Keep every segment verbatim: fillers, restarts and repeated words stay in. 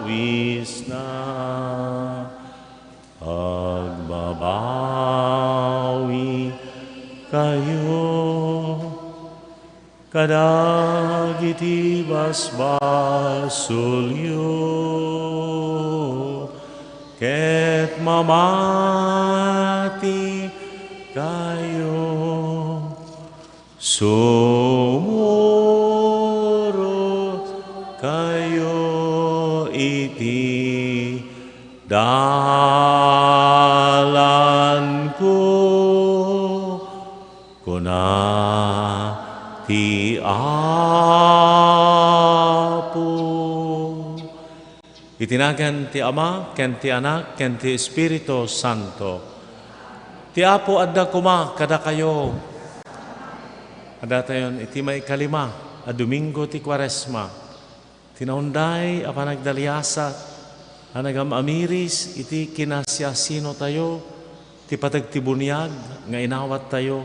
wisna. Agbabawi kayo kadagiti basbasolyo, ket mamati kayo. Sumurot kayo iti dalanko, kuna ti Apo. Iti nagan ti Ama, ken ti Anak, ken ti Espiritu Santo. Ti Apo adda koma kadakayo. Addatayon iti maikalima a Domingo ti Kuaresma. Ti naunday a panagdaliasat a nagam-amiris iti kinasiasinotayo, ti pateg ti buniag nga inawattayo,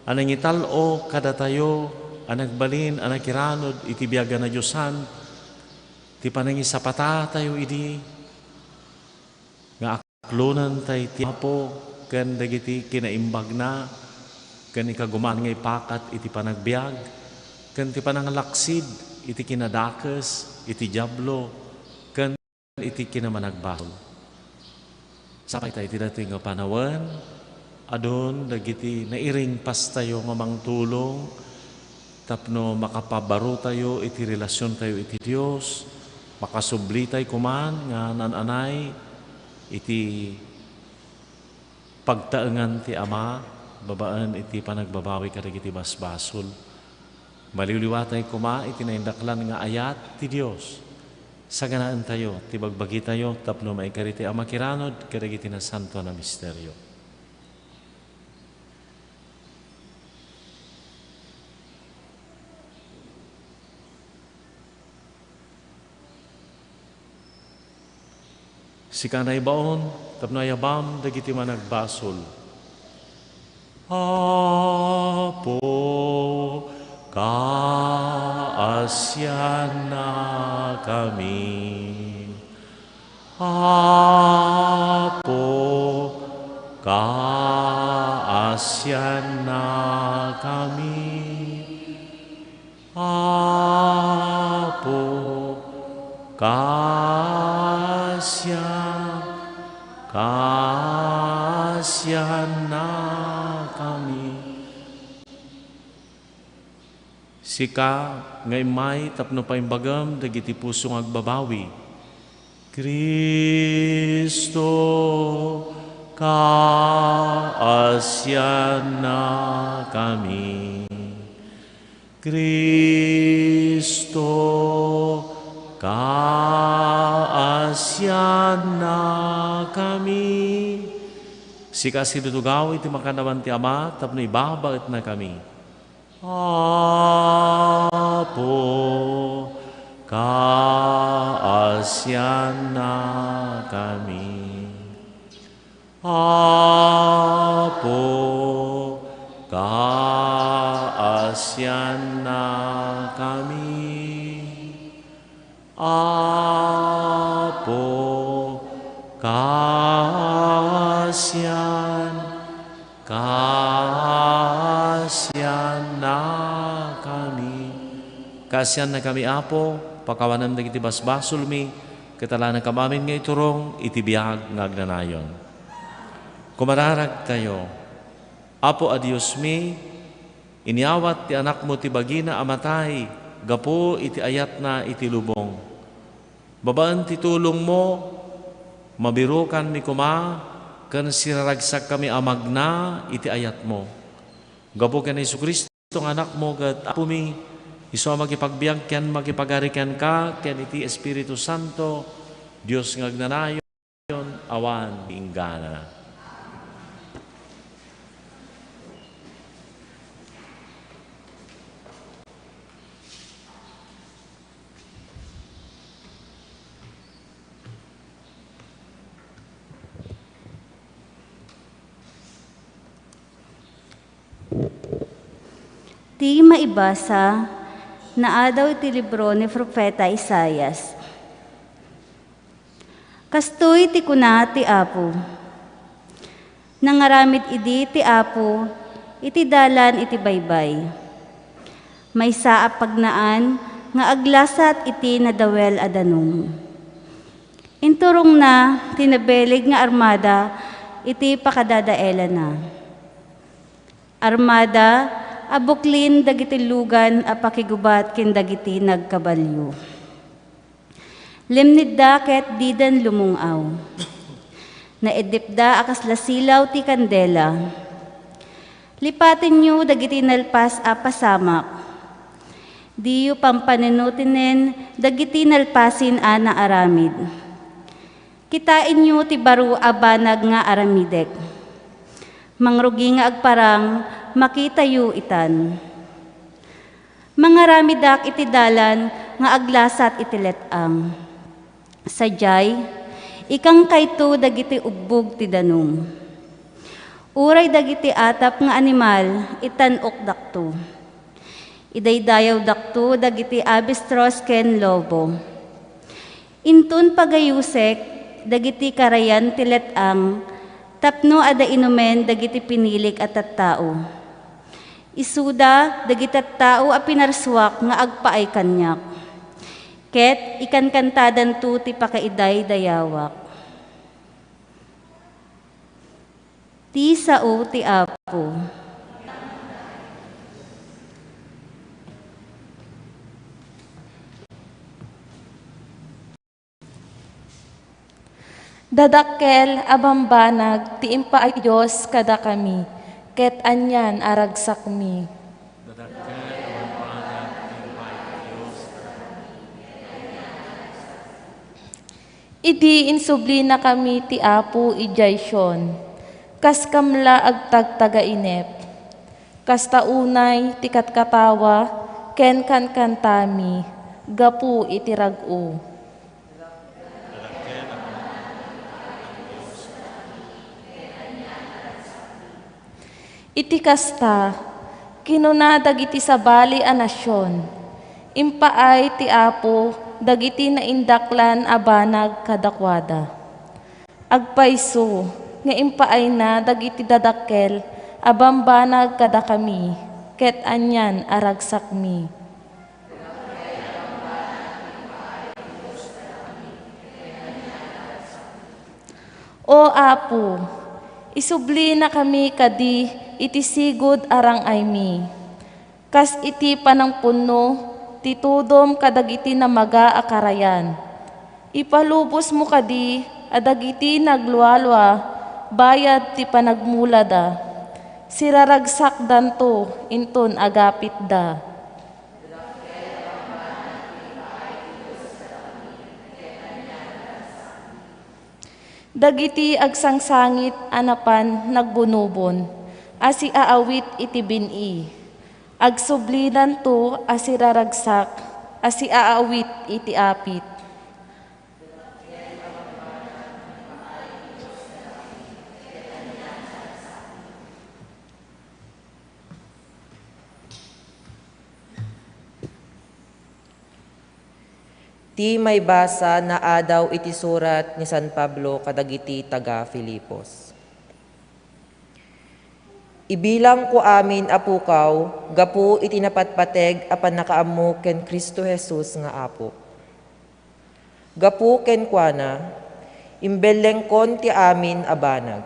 a nangital-o kadatayo a nagbalin a nakiranod iti biag a nadiosan, ti panangisapatatayo idi nga aklonentayo ti Apo ken dagiti kinaimbagna, ken ikagumaan nga ipakat iti panagbiag, ken ti pananglaksid iti kinadakes iti Diablo, ken iti kinamanagbasol. Sapay ta iti datoy nga panawen, adun dagiti nairingpastayo nga mangtulong tapno makapabarotayo iti relasiontayo iti Dios, makasublitay koman nga naan-anay iti pagtaengan ti Ama babaen iti panagbabawi kadagiti basbasol. Maliwliwatay koma iti naindaklan nga ayat ti Dios. Saganaentayo ti bagbagitayo tapno maikari ti a makiranod kadagiti nasantoan a misterio. Sika naibaon tapno ayabam dagiti managbasol. Apo, kaasiannakami. Apo, kaasiannakami. Apo, kaasian-, kaasiannakami. Sika nga immay tapno paimbagam dagiti puso nga agbabawi. Cristo, kaasiannakami. Cristo, kaasiannakami. Sika sidudugaw iti makannawan ti Ama tapno ibabaetnakami. Apo, kaasiannakami. Apo, kaasiannakami. Apo, kaasian-, kaasiannakami. Kaasiannakami, Apo, pakawanem dagiti basbasolmi, ket alanekam amin nga iturong iti biag nga agnanayon. Kumararagtayo. Apo a Diosmi, inyawat ti Anakmo ti bagina a matay gapu iti ayatna iti lubong. Babaen ti tulongmo, mabirukanmi koma ken siraragsakmi a magna iti ayatmo. Gapu ken Jesu-Cristo nga Anakmo ket Apomi, isu a makipagbiag ken makipagari kenka ken iti Espiritu Santo, Dios nga agnanayon, awan inggana. Ti maibasa, naadaw iti libro ni Profeta Isaias. Kastoy ti kuna ti Apo. Nangaramid idi ti Apo iti dalan iti baybay. Maysa a pagnaan nga aglasat iti nadawel a danum. Inturongna ti nabileg nga armada iti pakadadaelana. Armada a buklin dagiti lugan a pakigubat ken dagiti nagkabalio. Limnedda ket diden lumung-aw. Naeddipda a kasla silaw ti kandela. Lipatenyo dagiti nalpas a pasamak. Diyo pampanunotenen dagiti nalpasen a naaramid. Kitaenyo ti baro a banag nga aramidek. Mangrugi nga agparang, makitayo itan. Mangaramidak iti dalan nga aglasat iti let-ang. Sadiay, ikangkayto dagiti ubbog ti danum. Uray dagiti atap nga animal, itan-okdakto. Idaydayawdakto dagiti abestros ken lobo. Inton pagayusek dagiti karayan ti let-ang tapno adda inumen dagiti pinilik a tattao. Isuda dagiti tattao a pinarsuak nga agpaay kaniak, ket ikankantadanto ti pakaidaydayawak. Ti sao ti Apo. Dadakkel a bambanag ti impaay ti Dios kadakami, ket anian a ragsakmi. Idi insublinakami ti Apo idiay Sion, kas kamla agtagtagainep. Kasta unay ti katkatawa ken kankantami gapu iti rag-o. Iti kasta, kinuna dagiti sabali a nasion, impaay ti Apo dagiti naindaklan a banag kadakuada. Agpayso nga impaayna dagiti dadakkel a bambanag kadakami, ket anian a ragsakmi. O Apo, isublinakami kadi iti sigud a rang-aymi, kas iti panangpunno ti tudom kadagiti namaga a karayan. Ipalubosmo kadi a dagiti naglualua bayad ti panagmulada. Siraragsakdanto inton agapitda. Dagiti agsangsangit a napan nagbunobon a siaawit iti bin-i, agsublinanto a siraragsak a siaawit iti apit. Ti maibasa naadaw iti surat ni San Pablo kadagiti taga-Filipos. Ibilangko amin a pukaw gapu iti napatpateg a pannakaammo ken Cristo Jesus nga Apo. Gapu kenkuana, imbellengkon ti amin a banag.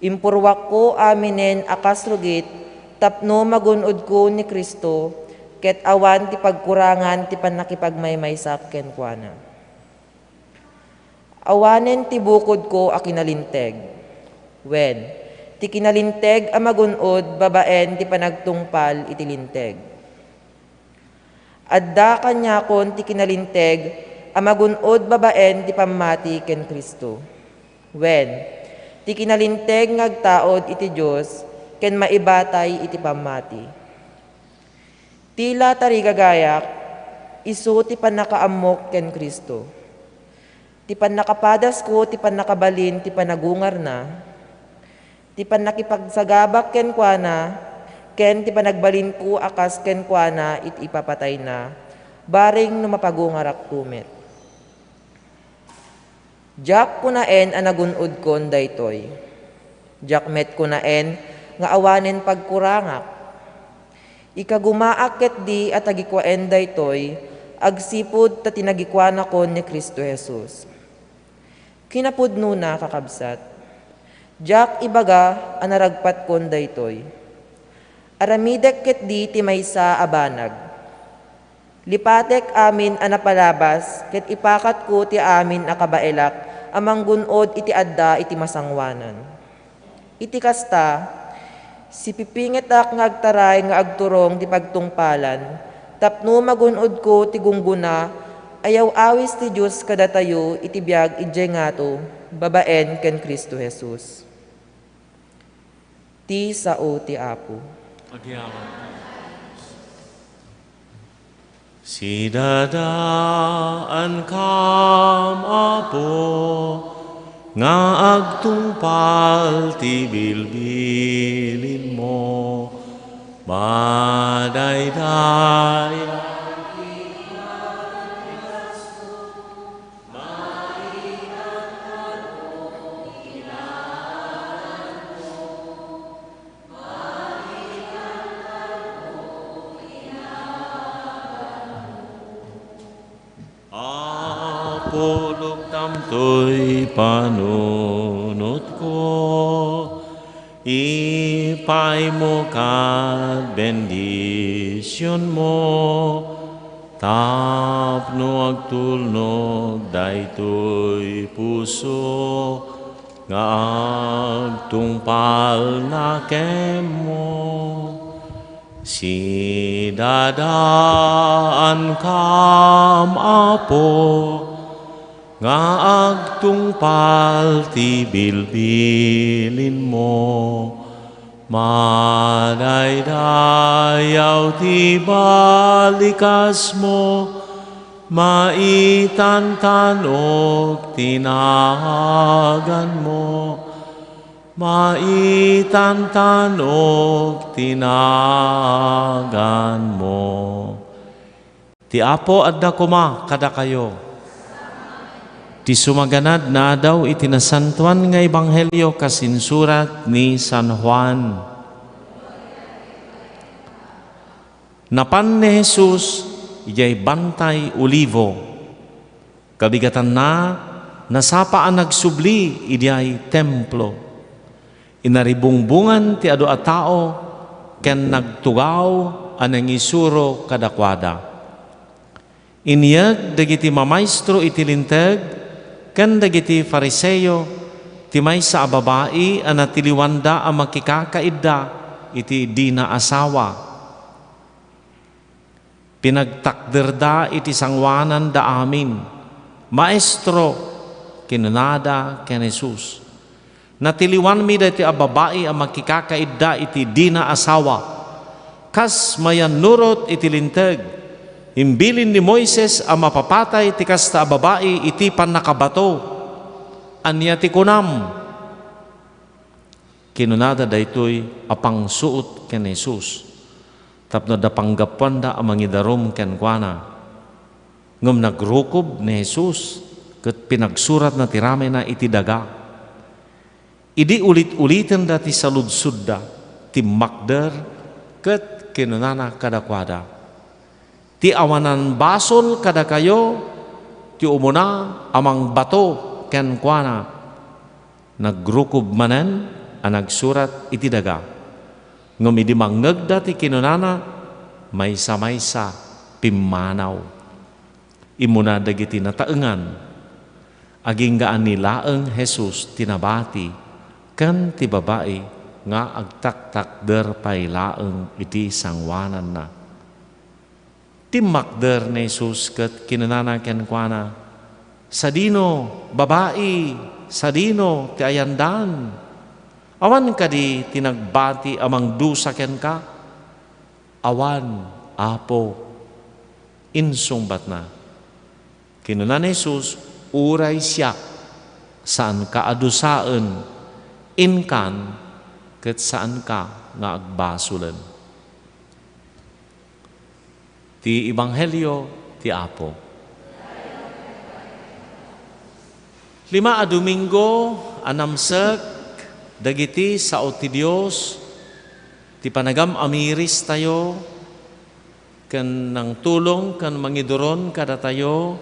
Impurruakko aminen a kas rugit tapno magun-odko ni Cristo ket awan ti pagkurangan ti pannakipagmaymaysak kenkuana. Awanen ti bukodko a kinalinteg, wen, ti kinalinteg a magun-od babaen ti panagtungpal iti Linteg. Adda kaniakon ti kinalinteg a magun-od babaen ti pammati ken Cristo, wen, ti kinalinteg nga agtaud iti Dios ken maibatay iti pammati. Ti la tarigagayak, isu ti pannakaammok ken Cristo. Ti pannakapadasko ti pannakabalin ti panagungarna, ti pannakipagsagabak kenkuana, ken ti panagbalinko a kas kenkuana iti ipapatayna, bareng no mapagungarakto met. Diak kunaen a nagun-odkon daytoy. Diak met kunaen nga awanen pagkurangak. Ikagumaak ketdi a tagikuaen daytoy agsipud ta tinagikuanakon ni Cristo Jesus. Kinapudnona, kakabsat, diak ibaga a naragpatkon daytoy. Aramidek ketdi ti maysa a banag. Lipatek amin a napalabas ket ipakatko ti amin a kabaelak a manggun-od iti adda iti masangoanan. Iti kasta, sipipingetak nga agtaray nga agturong ti pagtungpalan tapno magun-odko ti gunggona a yaw-awis ti Dios kadatayo iti biag idiay ngato babaen ken Cristo Jesus. Ti sao ti Apo. Agyamankami. Sidadaankam, Apo, nga agtungpal ti bilbilinmo. Madaydaya Apo, luktamtoy panunotko, ipaymo kat bendisionmo, tapno agtulnog daytoy puso nga agtungpalna kenmo. Sidadaankam, Apo, nga agtungpal ti bilbilinmo. Madaydayaw ti balikasmo, maitantanok ti naganmo. Maitantanok ti naganmo. Ti Apo adda koma kadakayo. Ti sumaganad nga adaw iti nasantoan nga ebanghelio kas insurat ni San Juan. Napan ni Jesus idiay Bantay Olivo. Kabigatanna, nasapa a nagsubli idiay Templo. Inaribungbongan ti adu a tao ken nagtugaw a nangisuro kadakuada. Inyeg dagiti mamaestro iti Linteg ken dagiti Fariseo ti maysa a babai a natiliwanda a makikakaidda iti dina asawa. Pinagtakderda iti sangoananda amin. "Maestro," kinunada ken Jesus, "natiliwanmi daytoy a babai a makikakaidda iti dina asawa. Kas mayannurot iti Linteg, imbilin ni Moises a mapapatay ti kasta a babai iti pannakabato. Ania ti kunam?" Kinunada daytoy a pangsuot ken ni Jesus, tapno adda panggapuanda a mangidarum kenkuana. Ngem nagrukob ni Jesus ket pinagsuratna ti ramayna iti daga. Idi ulit-ulitenda ti saludsodda, timmakder ket kinunana kadakuada, "Ti awanan basol kadakayo ti umuna a mangbato kenkuana." Nagrukob manen a nagsurat iti daga. Ngem idi mangngegda ti kinunana, maysa-maysa pimmanaw. Immuna dagiti nataengan. Agingga a ni laeng Jesus ti nabati ken ti babai nga agtaktakder pay laeng iti sangoananna. Timmakder ni Jesus ket kinunana kenkuana, "Sadino, babai, sadino ti ayandan? Awan kadi ti nagbati a mangdusa kenka?" "Awan, Apo," insungbatna. Kinuna ni Jesus, "Uray siak, saanka a dusaen, inkan, ket saanka nga agbasolen." Ti Ebanghelio ti Apo. Lima a Domingo a namsek dagiti sao ti Dios, ti panagam-amiristayo, ken nangtulong ken mangiduron kadatayo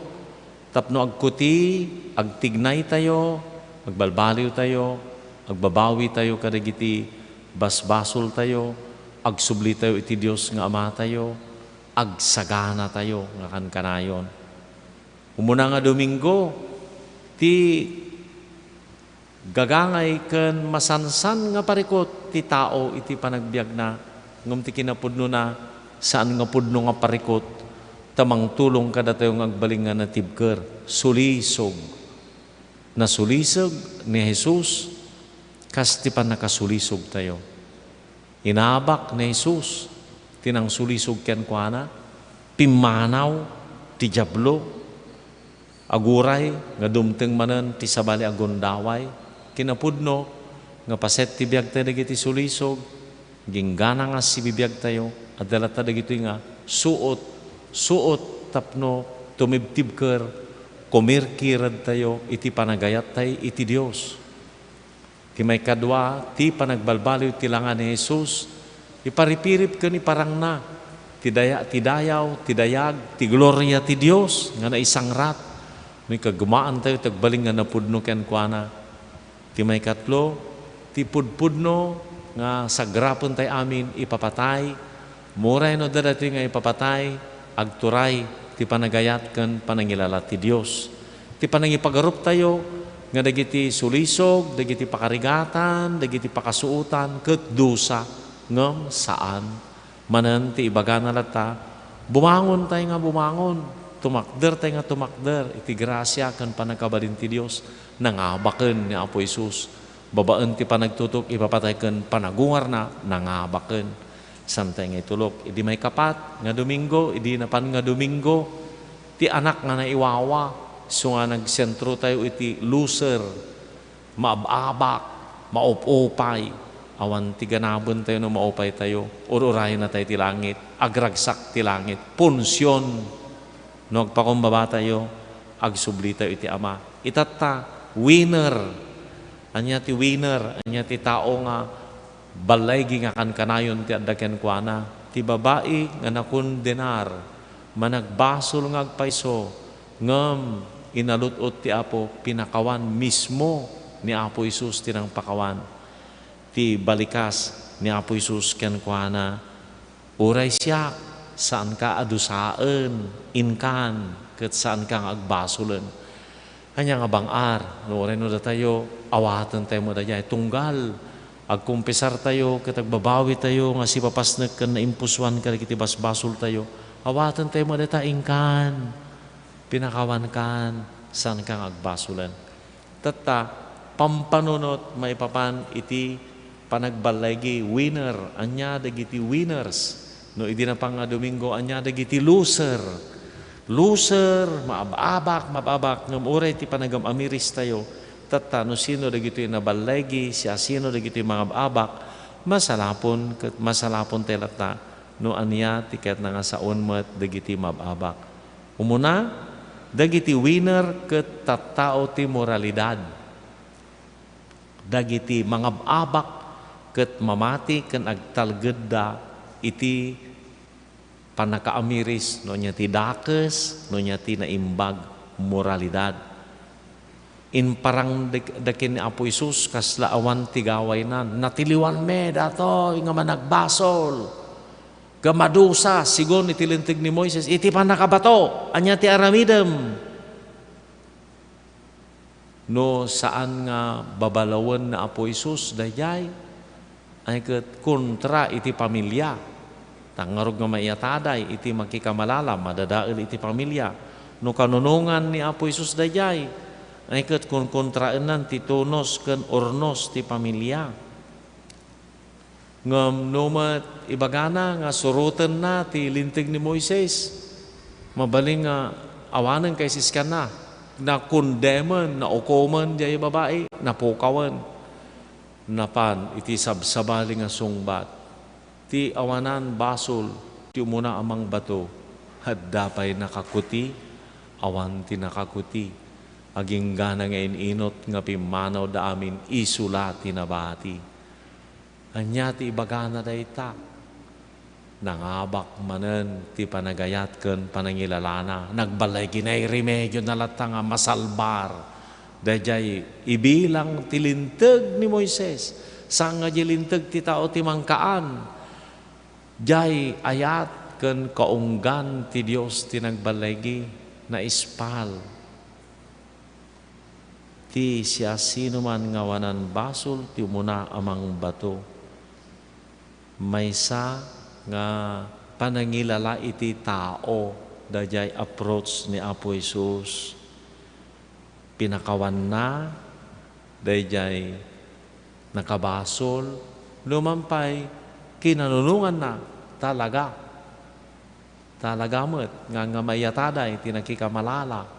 tapno agkuti, agtignaytayo, agbalbaliwtayo, agbabawitayo kadagiti basbasoltayo, agsublitayo iti Dios nga Amatayo, agsaganatayo nga kankanayon. Umuna nga Domingo, ti gagangay ken masansan nga parikut ti tao iti panagbiagna, ngem ti kinapudnona, saan nga pudno nga parikut, ta mangtulong kadatayo nga agbalin nga natibker, sulisog. Nasulisog ni Jesus, kas ti pannakasulisogtayo. Inabak ni Jesus ti nangsulisog kenkuana, pimmanaw ti Diablo, aguray nga dumteng manen ti sabali a gundaway. Kinapudno nga paset ti biagtayo dagiti sulisog, ginggana nga sibibiagtayo, adda latta dagitoy nga suot, suot tapno tumibtibker, kumirkiredtayo iti panagayattayo iti Dios. Ti maikadua, ti panagbalbaliw ti langa ni Jesus, iparipirip ken iparangna ti daya-, ti dayaw, ti dayag, ti gloria ti Dios nga naisangrat. No ikagumaantayo, ti agbalin nga napudno kenkuana. Ti maikatlo, ti pudpudno nga sagrapentayo amin ipapatay, Uray no adda daytoy nga ipapatay, agturay ti panagayat ken panangilala ti Dios. Ti panangipagaruptayo nga dagiti sulisog, dagiti pakarigatan, dagiti pakasuotan, ket dusa, ngem saan. Manen ti ibagana latta, bumangontay nga bumangon, tumakdertay nga tumakder iti grasia ken pannakabalin ti Dios. Nangabaken ni Apo Jesus. Babaen ti panagtutok, ipapatay ken panagungarna, nangabaken. Santay nga itulok. Idi maikapat nga Domingo, idi napan nga Domingo, ti anak nga naiwawa, isu nga nagsentrotayo iti loser, maab-abak, maup-upay. Awan ti ganabentayo no maupaytayo, ur-urayennatayo ti langit, agragsak ti langit, punsion. No agpakumbabatayo, agsublitayo iti Ama. Itatta, winner. Ania ti winner? Ania ti tao nga balligi nga kankanayon ti adda kenkuana? Ti babai nga nakondenar, managbasol nga agpayso, ngem inalut-ot ti Apo, pinakawan mismo ni Apo Jesus ti nangpakawan. Ti balikas ni Apo Jesus kenkuana, "Uray siak, saanka a dusaen, inkan, ket saanka nga agbasolen." Ania nga bang-ar, no uray no datayo, awatentayo met daydiay. Tunggal agkumpisartayo ket agbabawitayo nga sipapasnek ken naimpusoan kadagiti basbasoltayo, awatentayo met dayta, "Inkan, pinakawankan, saanka nga agbasolen." Tatta, pampanunot maipapan iti panagballigi, winner. Ania dagiti winners? No idi napan nga Domingo, ania dagiti loser? Loser, maab-abak, maab-abak, ngem uray ti panagam-amiristayo, tatta, no sino dagitoy naballigi, siasino dagitoy mangab-abak, masalapon ket masalapontayo latta no ania ti kayatna nga saon met dagiti maab-abak. Umuna, dagiti winner ket tattao ti moralidad. Dagiti mangab-abak ket mamati ken agtalgedda iti pannakaamiris, no ania ti dakes, no ania ti naimbag, moralidad. Imparang dak-, daken ni Apo Jesus, kasla awan ti gawayna. Natiliwanmi datoy nga managbasol ken madusa, sigun iti Linteg ni Moises, iti pannakabato. Ania ti aramidem? No saan nga babalawen ni Apo Jesus daydiay, ay ket kontra iti pamilia. Ta ngarud nga maiyataday iti makikamalala, madadael iti pamilia. No kanunongan ni Apo Jesus daydiay, ay ket konkontraennan ti tunos ken urnos ti pamilia. Ngem no met ibagana nga surotenna ti Linteg ni Moises, mabalin nga awanen kaiskiskanna. Nakondemen, naukomen diay babai, napukawen. Napan iti sabsabali nga sungbat, ti awanan basol ti umuna a mangbato, adda pay nakakuti, awan ti nakakuti. Aginggana nga in-inut nga pimmanawda amin, isu la ti nabati. Ania ti ibagana dayta? Nangabak manen ti panagayat ken panangilalana. Nagballigi, nairemediona latta nga masalbar daydiay ibilang ti Linteg ni Moises. Saan nga diay Linteg ti tao ti mangkaan. Diay ayat ken kaunggan ti Dios ti nagballigi, naispal. Ti siasinoman nga awanan basol ti umuna a mangbato. Maysa nga panangilala iti tao daydiay approach ni Apo Jesus. Pinakawanna daydiay nakabasol, numan pay kinanunonganna, talaga. Talaga met nga, nga maiyatada iti nakikamalala.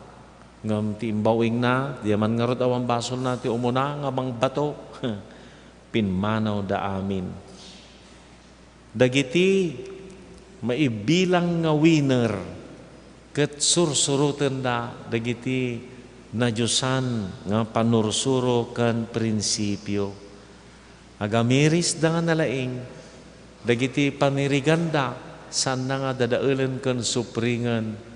Ngem ti imbawingna, diay man ngarud awan basolna ti umuna nga mangbato. Pimmanawda amin. Dagiti maibilang nga winner ket sursurotenda dagiti nadiosan nga pannursuro ken prinsipio. Agamirisda nga nalaing dagiti paniriganda, saanna nga dadaelen ken supringen.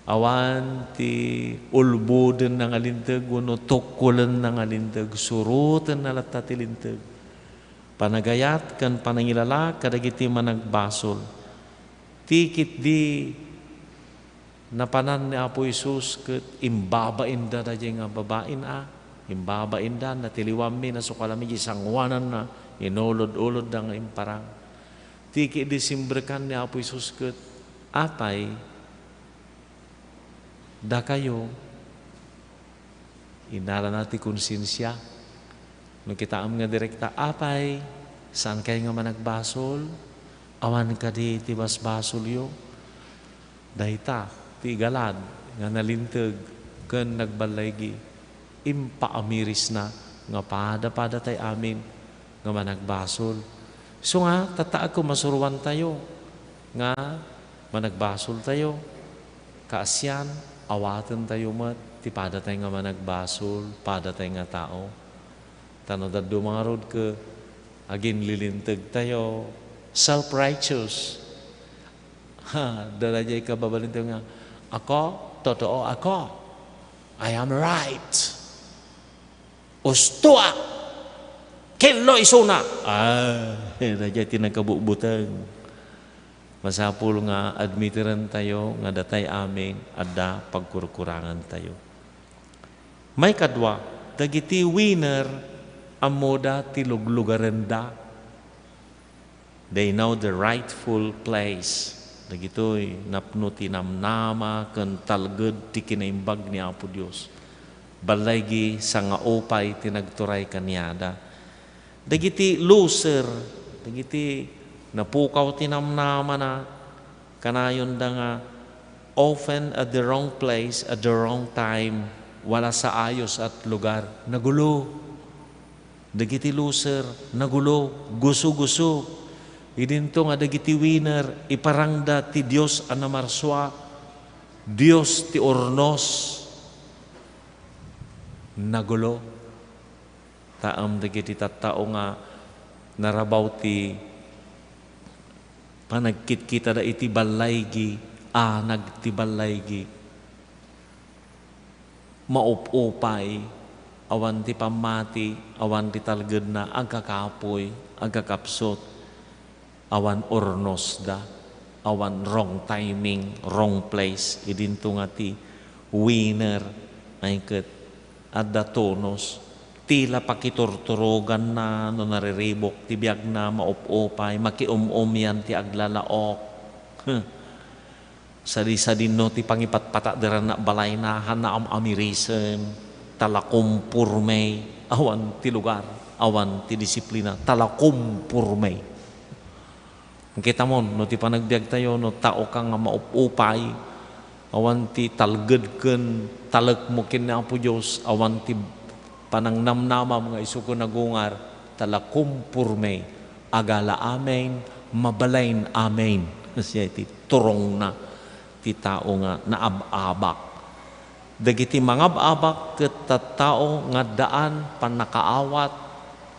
Awan ti ulbodenna nga linteg wenno tukkolenna nga linteg, surotenna latta ti linteg. Panagayat ken panangilala kadagiti managbasol. Ti ketdi napanan ni Apo Jesus ket imbabainda daydiay nga babain a. Imbabainda, natiliwanmi, nasukalanmi diay sangoananna, inulod-ulodda nga imparang. Ti ketdi simbrekan ni Apo Jesus ket, apay, dakayo, innalana ti konsensia. No kitaem nga direkta, apay, saankay nga managbasol? Awan kadi ti basbasolyo? Dayta ti igalad nga nalinteg ken nagballigi, impaamirisna nga pada-padatay amin nga managbasol. Isu nga, tatta, agko, masuroantayo nga managbasoltayo. Kaasian, awatentayo met ti padatay nga managbasol, padatay nga tao. Ta no dadduma ngarud ket aginlilintegtayo, self-righteous. Ha, daydiay kababalintayo nga, "Ako, totoo ako. I am right. Ustoak. Kello isuna." Ah, daydiay ti nagkabutbuteng. Masapul nga admitirentayo nga datay amin adda pagkurkurangantayo. Maikadua, dagiti winner, ammoda ti luglugarenda. They know the rightful place. Dagitoy napno ti namnama ken talged ti kinaimbag ni Apo Dios. Balligi, sangaupay ti nagturay kaniada. Dagiti loser, dagiti napukaw ti namnamana, kanayonda nga, "Often at the wrong place, at the wrong time, wala sa ayos at lugar." Nagulo. Dagiti loser, nagulo, guso-guso. Idinto nga dagiti winner, iparangda ti Dios a namarsua, Dios ti urnos. Nagulo. Taem dagiti tattao nga narabaw ti panagkitkitada iti ballaigi, anag ti ballaigi. Maup-upay, awan ti pammati, awan ti talgedna, agkakapuy, agkakapsut, awan urnosda, awan wrong timing, wrong place. Idinto nga ti winner, ay ket adda tonos. Ti la pakiturturoganna no nariribuk ti biagna, maup-upay, makium-umian ti aglalaok. Huh. Sadi-sadino ti pangipatpatadderanna balayna, haan am-amirisen, talakumpurme, awan ti lugar, awan ti disiplina, talakumpurme. Kitamon, no ti panagbiagtayo, no taoka nga maup-upay, awan ti talged ken talekmo ken ni Apo Dios, awan ti panangnamnamam nga isu ken nagungar, talakumpurme, agala amin, mabalin amin. Siya iti turongna ti tao nga naab-abak. Dagiti mangab-abak ket tattao nga addaan pannakaawat,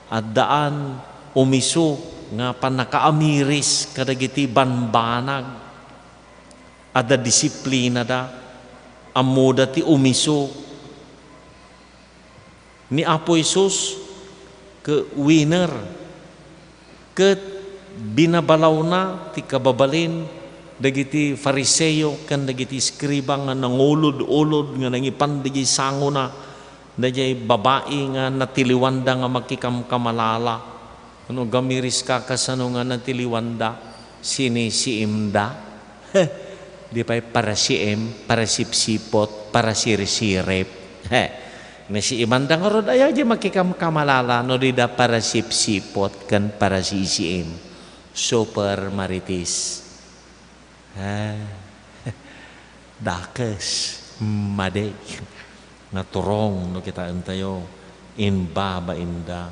addaan umiso nga pannakaamiris kadagiti banbanag. Adda disiplinada, ammoda ti umiso. Ni Apo Jesus ket winner, ket binabalawna ti kababalin dagiti Fariseo ken dagiti eskriba nga nangulod-ulod nga nangipan dagiti sangona, daydiay babai nga natiliwanda nga makikamkamalala. Ano, gamiris ka kasano nga natiliwanda? Sinisiimda? Di pay parasiim, parasipsipot, parasirisirip. Nasiimanda ngarud aya di makikamkamalala no dida parasipsipot ken parasisiim. Super marites. Ah, dakes, madi. Naturong no kitaentayo, imbabainda.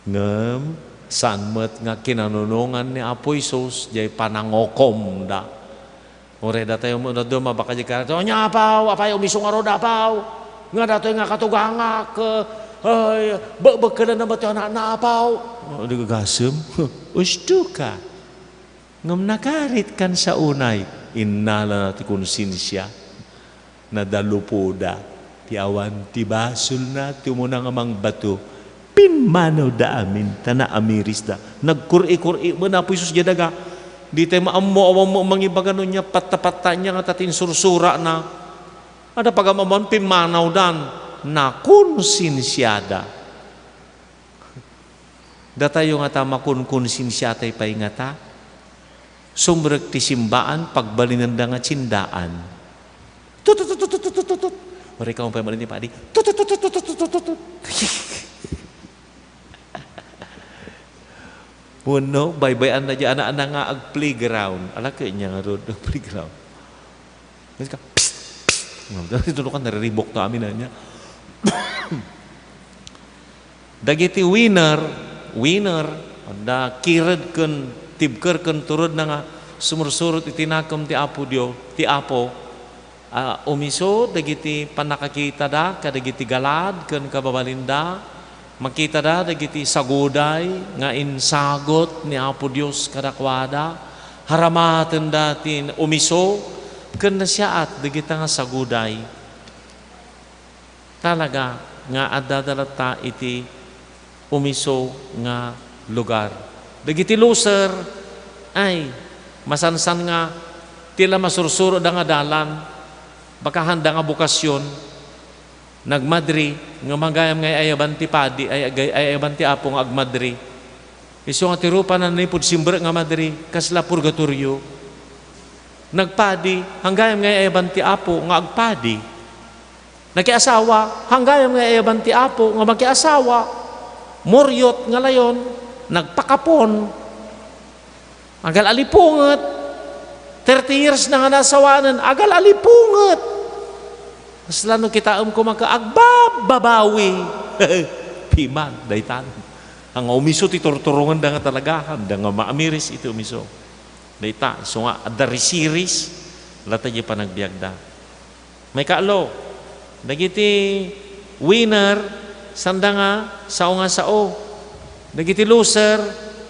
Ngem saan met nga kinanunongan ni Apo Jesus jay panangukomda. Uray datayo met no adda mabaka jay kanayon, "Ania, Apaw? Apay umiso ngarud, Apaw? Nga datoy nga katugangak, eh, ay, bekbekkelanna met ti anakna, Apaw?" O, di gasem. Usto ka. Ngem nakarit kan sa unay, innalana ti konsensia. Nadalupoda ti awan ti basolna ti umuna nga mangbato. Pimmanawda amin ta naamirisda. Nagkur-i-kur-i met Apo Jesus diay daga. Ditay maammo, awan met mangibaga no ania patta-patta ania nga ta ti insursurana. Adda pagam-ammoan, pimmanawdan. Nakonsensiada. Datayo ngata, makonkonsensiatay pay ngata. Sumrek ti simbaan, pagbalinenda nga sindaan. Tutututututututut. Uray, kaun pay malin ni padi. Tutututututututut. Wenno, baybay-anna diay anak-anakna nga ag-playground. Ala, kanya nga road, playground. Psst! Psst! Itulokan, nariribok ta amin, ania. Dagiti winner, winner, adda kired ken tibker ken turedna nga sumursurot iti nakem ti Apo Dio, ti Apo, a, umiso dagiti pannakakitada kadagiti galad ken kababalinda, makitada dagiti saguday nga insagut ni Apo Dios kadakuada, haramatenda ti umiso ken nasiaat dagita nga saguday. Talaga nga addada latta iti umiso nga lugar. Dagiti loser, ay, masansan nga ti la masursuroda nga dalan, bakahanda nga bokasyon, nagmadri, nga magayam nga ay-ayaban ti padi, ay, ay, ay-ayaban ti Apo nga agmadri. Isu nga ti rupa nanipud simbrek nga madri, kasla purgatorio. Nagpadi, hanggayam nga ay-ayaban ti Apo nga agpadi. Nakiasawa, hanggayam nga ay-ayaban ti Apo nga makiasawa. Muryot nga layon, nagpakapon. Agal-alipunget. Thirty years na nga naasawanen, agal-alipunget. Kasla no kitaem koma ket agbababawi. Piman, daytan. Nga umiso ti turturongenda nga talaga, handa nga maamiris iti umiso. Dayta, isu nga adda risiris, latta diay panagbiagda. Maikatlo, dagiti winner, sanda nga sao nga sao. Dagiti loser,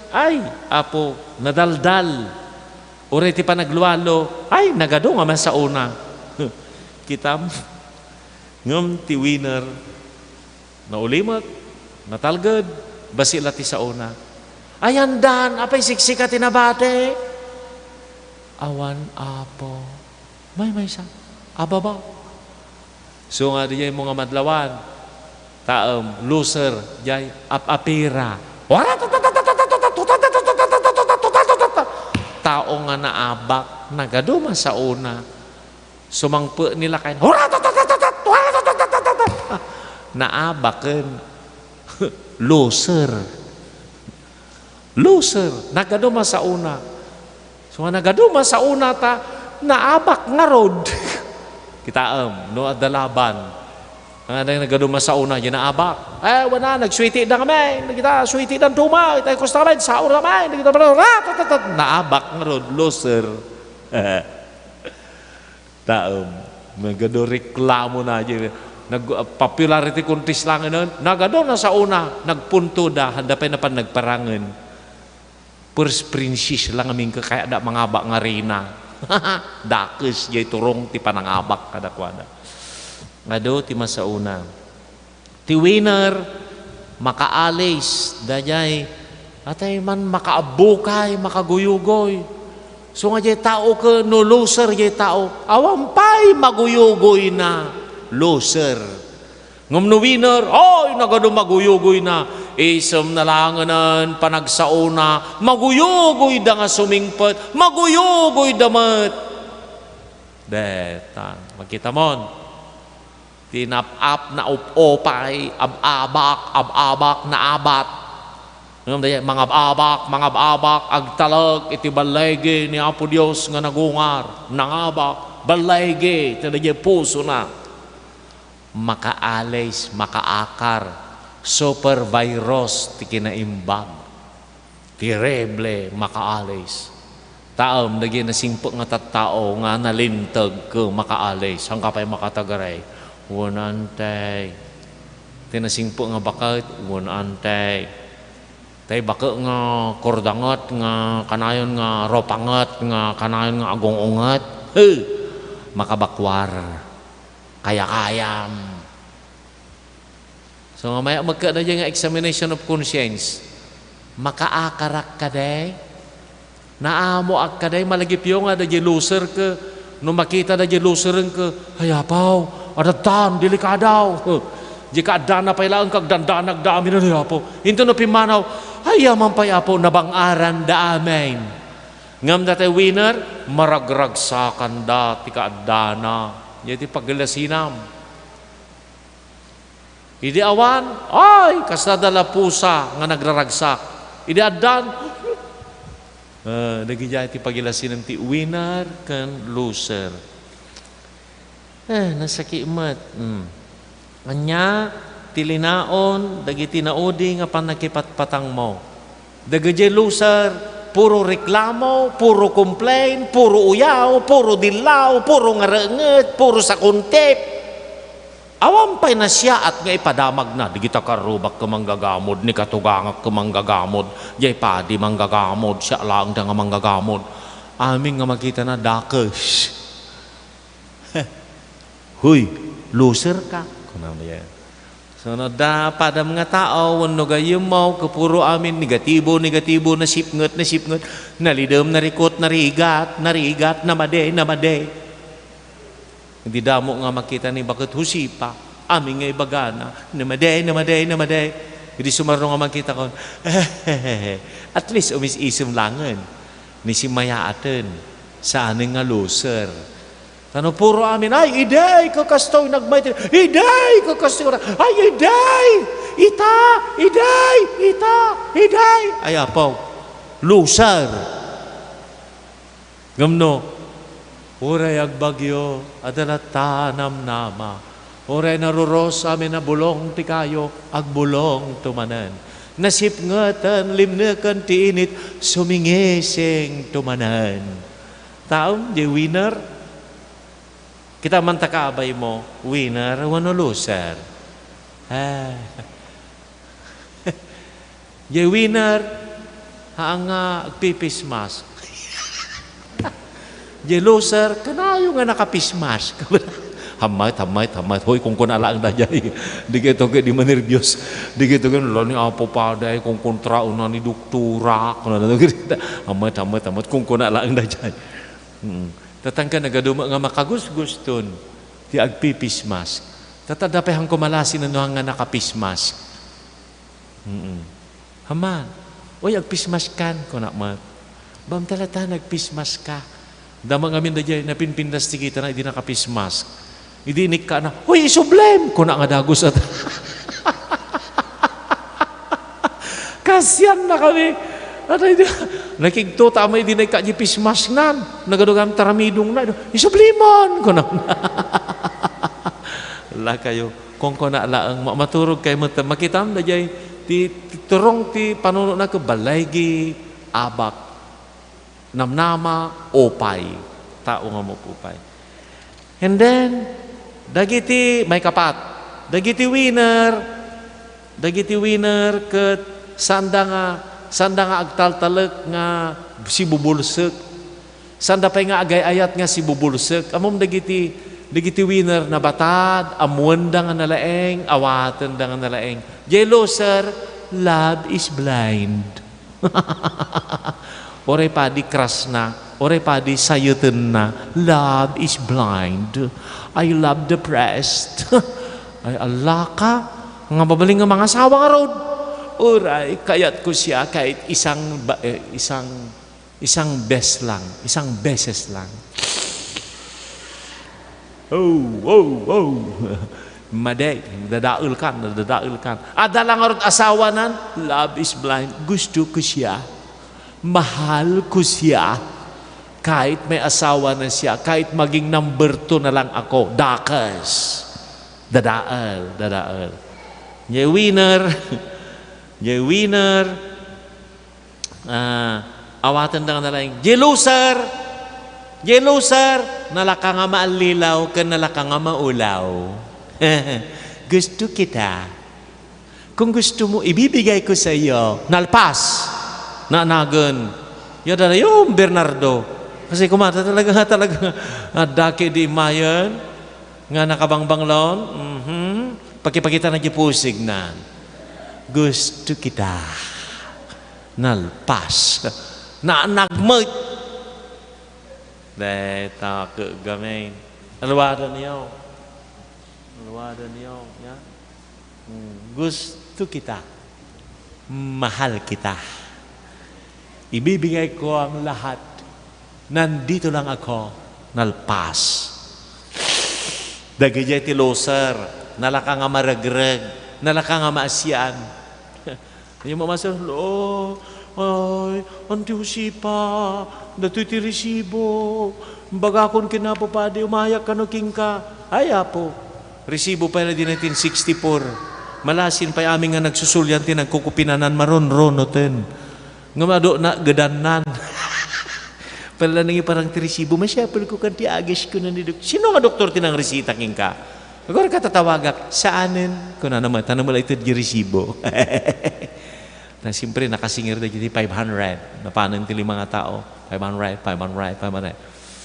ay, Apo, nadaldal. Uray ti panaglualo, ay, nagadu nga masaona. Kitam? Ngem ti winner, naulimek, natalged, bassit la ti saona. Ayandan, apay siksika ti nabati? Awan, Apo. Maymaysa. Ababa. So nga, diay mo nga madlawan. Taem, loser, diay ap-apira. Tao nga naabak, nagadu masaona. Sumangpet ni lakayen, "Hurra!" Naabaken. Loser. Loser. Nagadu masaona. So, nga nagadu masaona ta, naabak ngarud. Kitaem, no adda laban. Nga nagadu masaona, diay naabak. Eh, wala, nagsuiti da kami. Nagita, suiti da tuma. Ita, kusta kami, saor kami. Nagita, naabak ngarud, loser. Taem. Nagadu reklamona, di, nag-, popularity contest laengen. Nagadu nasaona, nagpuntoda, haanda pay napan nagparangen. First princess la ngamin ket kayatda mangabak nga reyna. Dakes jay turong ti panangabak kadakuada. Adu ti masaona. Ti winner, makaalis, daydiay, atay man makaabbukay, makaguyugoy. So nga jay tao ket no loser jay tao, awan pay maguyugoyna, loser. Ngem no winner, ay, nagadu maguyugoyna. Isemna laengen panagsaona, maguyugoyda nga sumingpet, maguyugoyda met. Deta, makitamon. Ti nap-ap, naop-opay, ab-abak, ab-abak, naabat. Ngem daydiay, mangab-abak, mangab-abak, agtalek iti balligi ni Apo Dios nga nagungar, nangabak, balligi, ti daydiay pusona. Makaalis, makaakar, super virus ti kinaimbag. Terrible, makaalis. Taem, dagiti nasingpet nga tattao nga nalinteg ket makaalis. Saan ka pay makatagaray? Wen, antay. Ti nasingpet nga baket, wen, antay. Tay baket nga kurdanget, nga kanayon nga rupanget, nga kanayon nga agung-unget. He! Makabakwar. Kayakayam. So, nga maya, magkada dyan nga examination of conscience. Makaakarak kadi? Naamoak kadi? Malagipyo nga da di loser ka. No makita da di loser ka, ay, apaw, adadtan, delikadaw. Di ka addana pay laeng kag dandanag da amin, ay, apaw. Into no pimmanaw, ay, yaman pay, apaw, nabang-aran da amin. Ngam datay winner, maragragsakan da ti kaaddana. Di ti paglasinam. Idi awan, ay, kasla da la pusa nga nagraragsak. Idi addan, ah, dagidiay ti pagilasinen ti winner ken loser. Eh, nasaki met. Hmm. Ania ti linaon dagiti naudi nga pannakipatpatangmo? Dagiti loser, puro reklamo, puro complain, puro uyaw, puro dillaw, puro ngarenget, puro sakuntip. Awan pay nasiaat nga ipadamagna, digita karrubak ket manggagamod, ni katugangak ket manggagamod, jay padi manggagamod, siak laeng da nga manggagamod. Amin nga makitana, dakes. "Huy, loser ka," kunana. So, no, da padam nga tao, wenno gayyemmo, ket puro amin negatibo, negatibo, nasipnget, nasipnget, nalidem, narikot, narigat, narigat, namadi, namadi. Idi damo nga makita ni baket Josefa, amin nga ibagana, namadi, namadi, namadi. Idi sumarno nga makita kon, at least umis-isem langen. Ni simayaaten, saanen nga loser. Tano puro amin, "Ay, iday, kakastoy, nagmay ti, iday, kakastoy, ay, iday, ita, iday, ita, iday." Ay, apaw, loser. Ngem no, uray agbagyo, adda latta namnama. Uray naruros amin a bulong ti kayo, agbulong to manen. Nasipngeten, limneken ti init, sumingising to manen. Taom, di winner. Kita man ta kaabay mo, winner wenno loser. Ah. Jay winner, haan nga agpipismas. Jay loser, kanayo nga nakapismas. Hammet, hammet, hammet. Hoy, kunkuna laeng daydiay. Di kayo to di manerbios. Di kayo to, "Ala ni Apo Padi, kunkuntraon na ni Doktora." Kuna na to, hammet, hammet, hammet. Kunkuna laeng daydiay. Mm. Tatangka nagadu nga makagusguston ti agpipismas. Tatta, adda pay han kumalasinen no han nga nakapismas. Mm. Haman, "Uy, agpismaskan," kunak met. "Bamta latta, nagpismaska." Dama ngamin daydiay, napinpintas ti kitana, idi nakapismas. Idi inikkana, "Uy, isublem!" kuna nga dagus at. Kasian na kami. At ay, nakigto ta, ama, idi naikka di pismasnan. Nagadugan taramidong na. "Isublimon!" kuna. Lakayo. Kunkuna laeng, ma-, maturog kay met, makitam daydiay ti, ti turong ti panunotna ket balligi, abak, namnama, upay. Tao nga maupay. And then, dagiti, maikapat, dagiti winner, dagiti winner ket sanda nga, sanda nga agtaltalek nga sibubulsek. Sanda pay nga agay-ayat nga sibubulsek. Ammom dagiti, dagiti winner, nabatad, ammoenda nga nalaeng, awatenda nga nalaeng. Jay loser, love is blind. Uray padi crush na, uray padi sayetenna, love is blind. I love depressed. Ay, ala ka, nga mabalin nga mangasawa ngarud. Uray, kayatko siya kahit isang ba-, eh, isang, isang bes lang, isang beses lang. Oh, oh, oh. Madi, dadael kan, dadael kan. Adda lang ngarud asawanan, love is blind. Gusto ko siya. Mahal ko siya. Kahit may asawa na siya, kahit maging number two na lang ako, dakas. Dadael, dadael. Jay winner, jay winner, ah, awatenda nga nalaeng, "Jay loser! Jay loser! Nalaka nga maallilaw ken nalaka nga maulaw." Gusto kita. Kung gusto mo, ibibigay ko sa iyo. Nalpas. Naanagen. Yada na yung Bernardo. Kasi kumata talaga, talaga. Adda kay di mayen. Nga nakabangbanglon. Mhm. Pakipakita na di pusig na. Gusto kita. Nalpas. Naanag met. Deta ke gamin. Alwada niyo. Alwada niyo. Ya. Hmm, gusto kita. Mahal kita. Ibibigay ko ang lahat. Nandito lang ako. Nalpas. Dagiti ti loser. Nalaka nga maregreg. Nalaka nga maasian. Nia mamasar, "Oh, ay, Auntie Josefa, datoy ti resibo. Bagakon ken Apo Padi, umayak kano kenka." Ay, Apo, resibo pay la di nineteen sixty-four. Malasin pay amin nga nagsusulian ti nagkukupinanan, marunrunoten. Ngem adu na, gedannan. Pala nangiparang ti resibo, "Masiapul ko kan ti agis," kuna ni dok-, "Sino nga doktor ti nangresita kenka?" Agor ka tatawagak, "Saanen?" Kunana met, "Ano mo la ited di resibo?" Na, siyempre, nakasingir da iti five hundred. Napanen ti lima nga tao. Five hundred, five hundred, five hundred.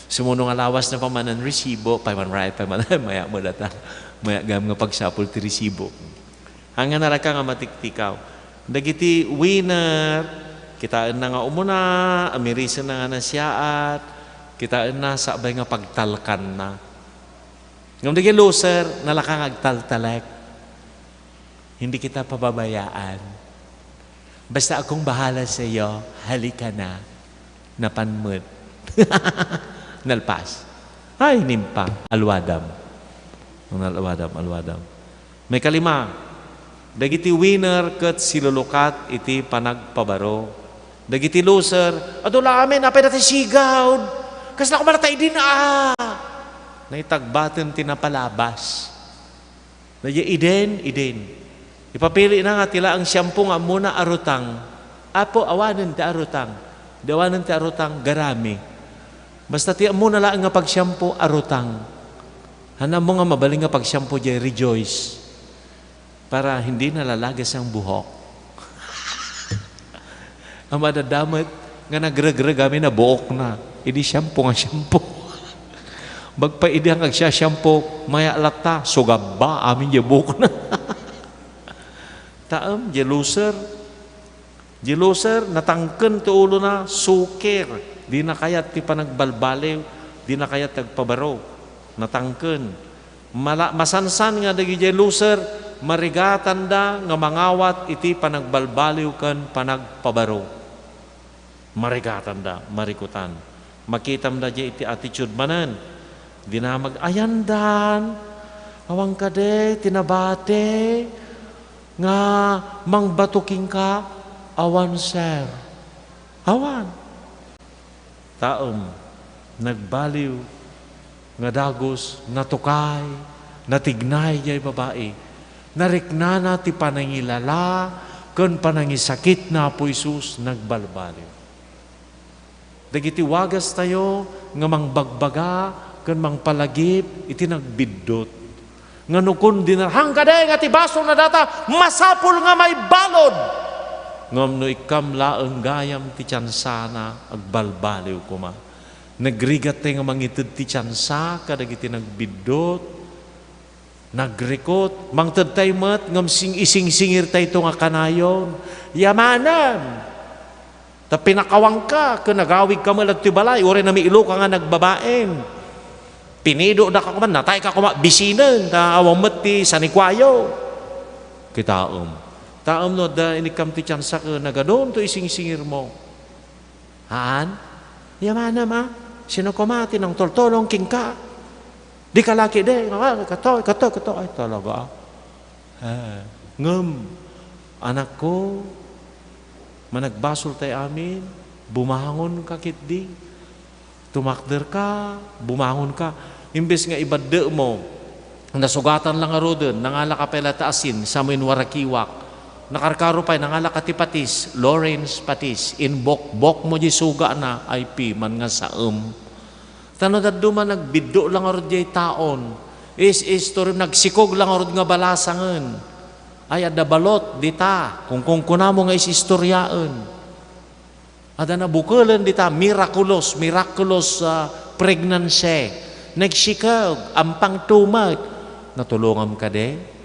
Sumuno nga lawas na pamanen resibo, five hundred, five hundred. Maya mo data. Maya gam nga pagsapul ti resibo. Haan nga nalaka nga matiktikaw. Dagiti winner, kitaenna nga umuna, amirisenna nga nasiaat, kitaenna sakbay nga pagtalkanna. Ngem dagiti loser, nalaka nga agtaltalek. Hindi kita pababayaan. Basta akong bahala sa iyo, halika na. Napan met. Nalpas. Ay, nimpa. Alwadam. Ang alwadam, alwadam. Maikalima, dagiti winner ket silulukat iti panagpabaro. Dagiti loser, "Adu la amin, apay dati sigawd? Kasla ko man ata idin, ah!" Naitagbaten ti napalabas. Daydiay idin, idin. Ipapili na nga ti laeng siampo nga ammona a rutang. Apo, awanen ti arutang. Di awanen ti arutang, garami. Basta ti ammona laeng nga pagsiampo, arutang. Haan ammo nga mabalin nga pagsiampo, diay rejoice. Para hindi nalalagas ang buhok. Ang madadamet nga nagregreg amin a buokna, idi siampo nga siampo. Bagpa idi ang agsiasiampo, maya latta, sugabba amin diay buokna. Taem, diay loser. Diay loser, natangken ti ulona, sukir. Dina kayat ti panagbalbaliw, dina kayat ti agpabaro. Natangken. Mala-, masansan nga dagidiay loser, marigatanda nga mangawat iti panagbalbaliw ken panagpabaro. Marigatanda, marikutan. Makitamda diay iti attitude manen. Dina mag-ayandan. Awan kadi ti nabati nga mangbato kenka, awan, sir. Awan. Taem, nagbaliw nga dagus, natukay, natignay diay babai. Nariknana ti panangilala ken panangisakit ni Apo Jesus, nagbalbaliw. Dagiti wagastayo nga mangbagbaga ken mangpalagip iti nagbiddut. Nga no kondenar, haan kadi nga ti basolna dayta, masapul nga maibalud. Ngem no ikkam laeng gayam ti tiansana, agbalbaliw koma. Nagrigattay nga mangited ti tiansa kadagiti nagbiddut. Nagrikut, mangtedtay met ngem sing-, isingsingirtayto nga kanayon. Yamanem! Ta pinakawanka ken agawidka met latta ti balay, uray namiiloka nga nagbabain. Pinidodaka koma, natayka koma bisinen, ta awan met ti sanikuayo. Kitaem. Taem no adda inikkam ti tiansa ken nagadunto isingsingirmo. Haan? Yamanem, a? Sino koma ti nangtultulong kenka? Dika la ketdi, ah, kato, kato, kato. Ay, talaga, ah. Ah, ngem, anakko, managbasoltay amin, bumangonka ketdi. Tumakderka, bumangonka. Imbes nga ibaddemo, nasugatan la ngaruden, nangalaka pay latta asin, sa mo inwarakiwak. Nakarkaro pay, nangalaka ti patis, Lawrence patis, inbokbokmo diay sugana, ay piman nga saem. Ta no dadduma, nagbiddut la ngarud diay taon, is-istorib, nagsikog la ngarud nga balasangen. Ay, adda balot dita, kunkunkunamo nga is-istoriaen. Adda nabukelen dita, miraculous, miraculous, ah, pregnancy. Nagsikog, ampang tumet. Natulongam kadi?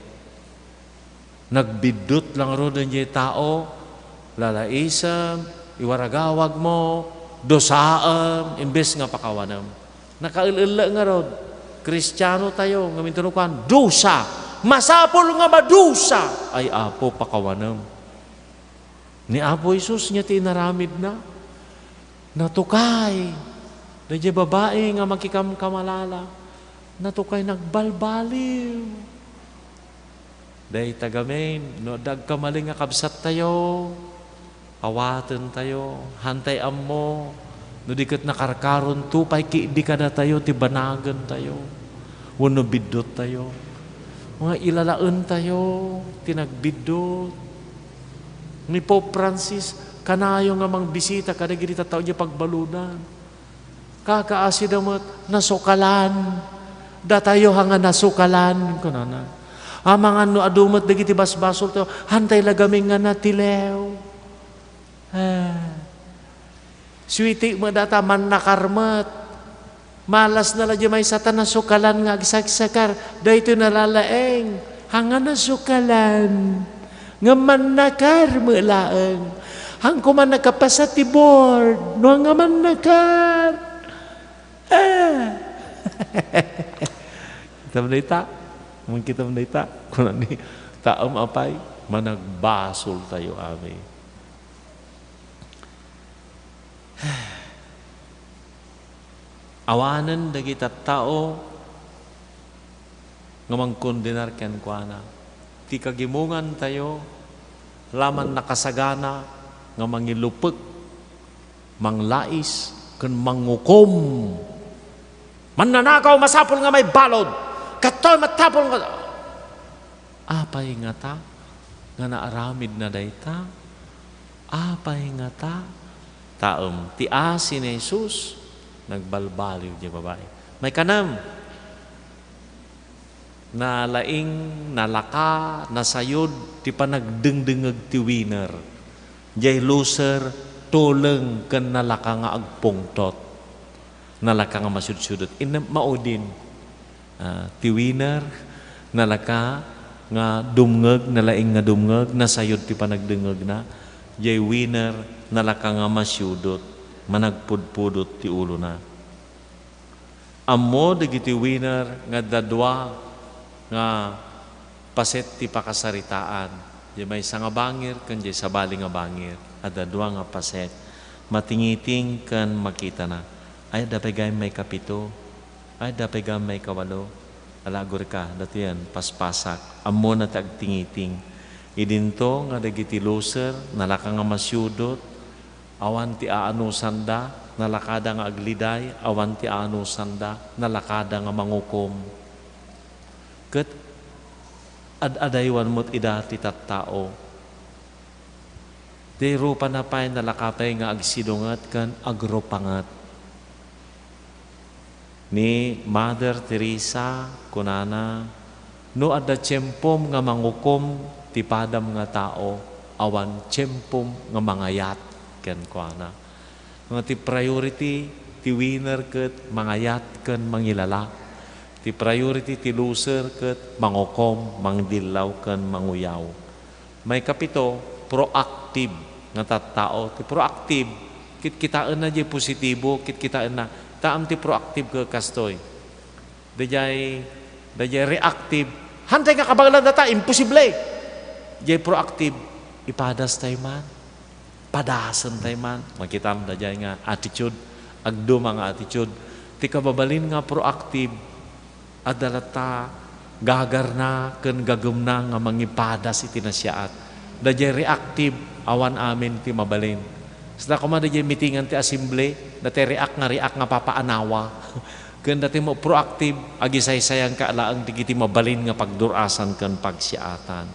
Nagbiddut la ngaruden diay tao, lalaisem, iwaragawagmo, dusaem, imbes nga pakawanem. Nakael-ella ngarud, Kristiano tayo, ngem intono kuan, dusa. Masapul nga madusa. Ay, Apo, pakawanem. Ni Apo Jesus nga ti inaramidna, natukay. Daydiay babai nga makikamkamalala, natukay, nagbalbaliw. Dayta gamin, no adda agkamali nga kabsattayo, awatentayo, haantay ammo, no di ket nakarkaronto pay ketdi kadatayo ti banagentayo, wenno bidduttayo. Nga ilalaentayo ti nagbiddut. Ni Pope Francis, kanayo nga mangbisita kadagiti tattao idiay pagbaludan. Kakaasida met, nasukalan. Datayo ha nga nasukalan, kunana. Amangan no adu met dagiti basbasoltayo, haantay la gamin nga natilew. Ah. Suiti met data, mannakar met. Malasna la diay maysa ta nasukalan nga agsaksakar. Daytoy nalalaeng. Haan nga nasukalan. Ngem mannakar met laeng. Haan koma nakapasa ti board. No haan nga mannakar. Ah. Kitam dayta? Mangkitam dayta? Kunani, taem apay, managbasoltayo amin. Awanen dagiti tattao nga mangkondenar kenkuana. Ti kagimongantayo la man nakasagana nga mangilupek, manglais, ken mangukom. Mannanakaw, masapul nga maibalud. Kastoy, masapul nga, apay ngata nga naaramidna dayta? Apay ngata? Taem, ti asi ni Jesus, nagbalbaliw diay babai. Maikanem, nalaing, nalaka, nasayud ti panagdengdengngeg ti winner. Diay loser, tuleng ken nalaka nga agpungtot. Nalaka nga masiudsudot. Innem maudin. Ah, ti winner, nalaka nga dumngeg, nalaing nga dumngeg, nasayud ti panagdengngegna. Diay winner, nalaka nga masiudot, managpudpudot ti ulona. Ammo dagiti winner nga adda dua nga paset ti pakasaritaan. Diay maysa nga bangir ken diay sabali nga bangir. Adda dua nga paset. Matingiting ken makitana. Ay, adda pay gayam maikapito. Ay, adda pay gayam maikawalo. Ala, agurika, datoyen, paspasak. Ammona ti agtingiting. Idinto nga dagiti loser, nalaka nga masiudot, awan ti aanusanda, nalakada nga agliday, awan ti aanusanda, nalakada nga mangukom. Ket ad-adaywan met ida ti tattao. Ti rupana pay, nalaka pay nga agsidunget ken agrupanget. Ni Mother Teresa, kunana, "No adda tiempom nga mangukom ti padam nga tao, awan tiempom nga mangayat," kenkuana. Nga ti priority ti winner ket mangayat ken mangilala. Ti priority ti loser ket mangukom, mangdillaw ken manguyaw. Maikapito, proactive nga tattao. Ti proactive, kitkitaenna diay positibo, kitkitaenna. Taam ti proactive ket kastoy. Daydiay, daydiay reactive, "Hantay nga kabaelan data, imposible!" Diay proactive, "Ipadastay man. Padasentay man." Makitam daydiay nga attitude, agduma nga attitude. Ti kababalin nga proactive, adda latta gagarna ken gagumna nga mangipadas iti nasiaat. Daydiay reactive, awan amin ti mabalin. Saan koma daydiay mitingan ti assembly, daydiay react nga react nga papaanawa. Ken daydiay mo proactive, agisaysayanka laeng dagiti mabalin nga pagdur-asan ken pagsiaatan.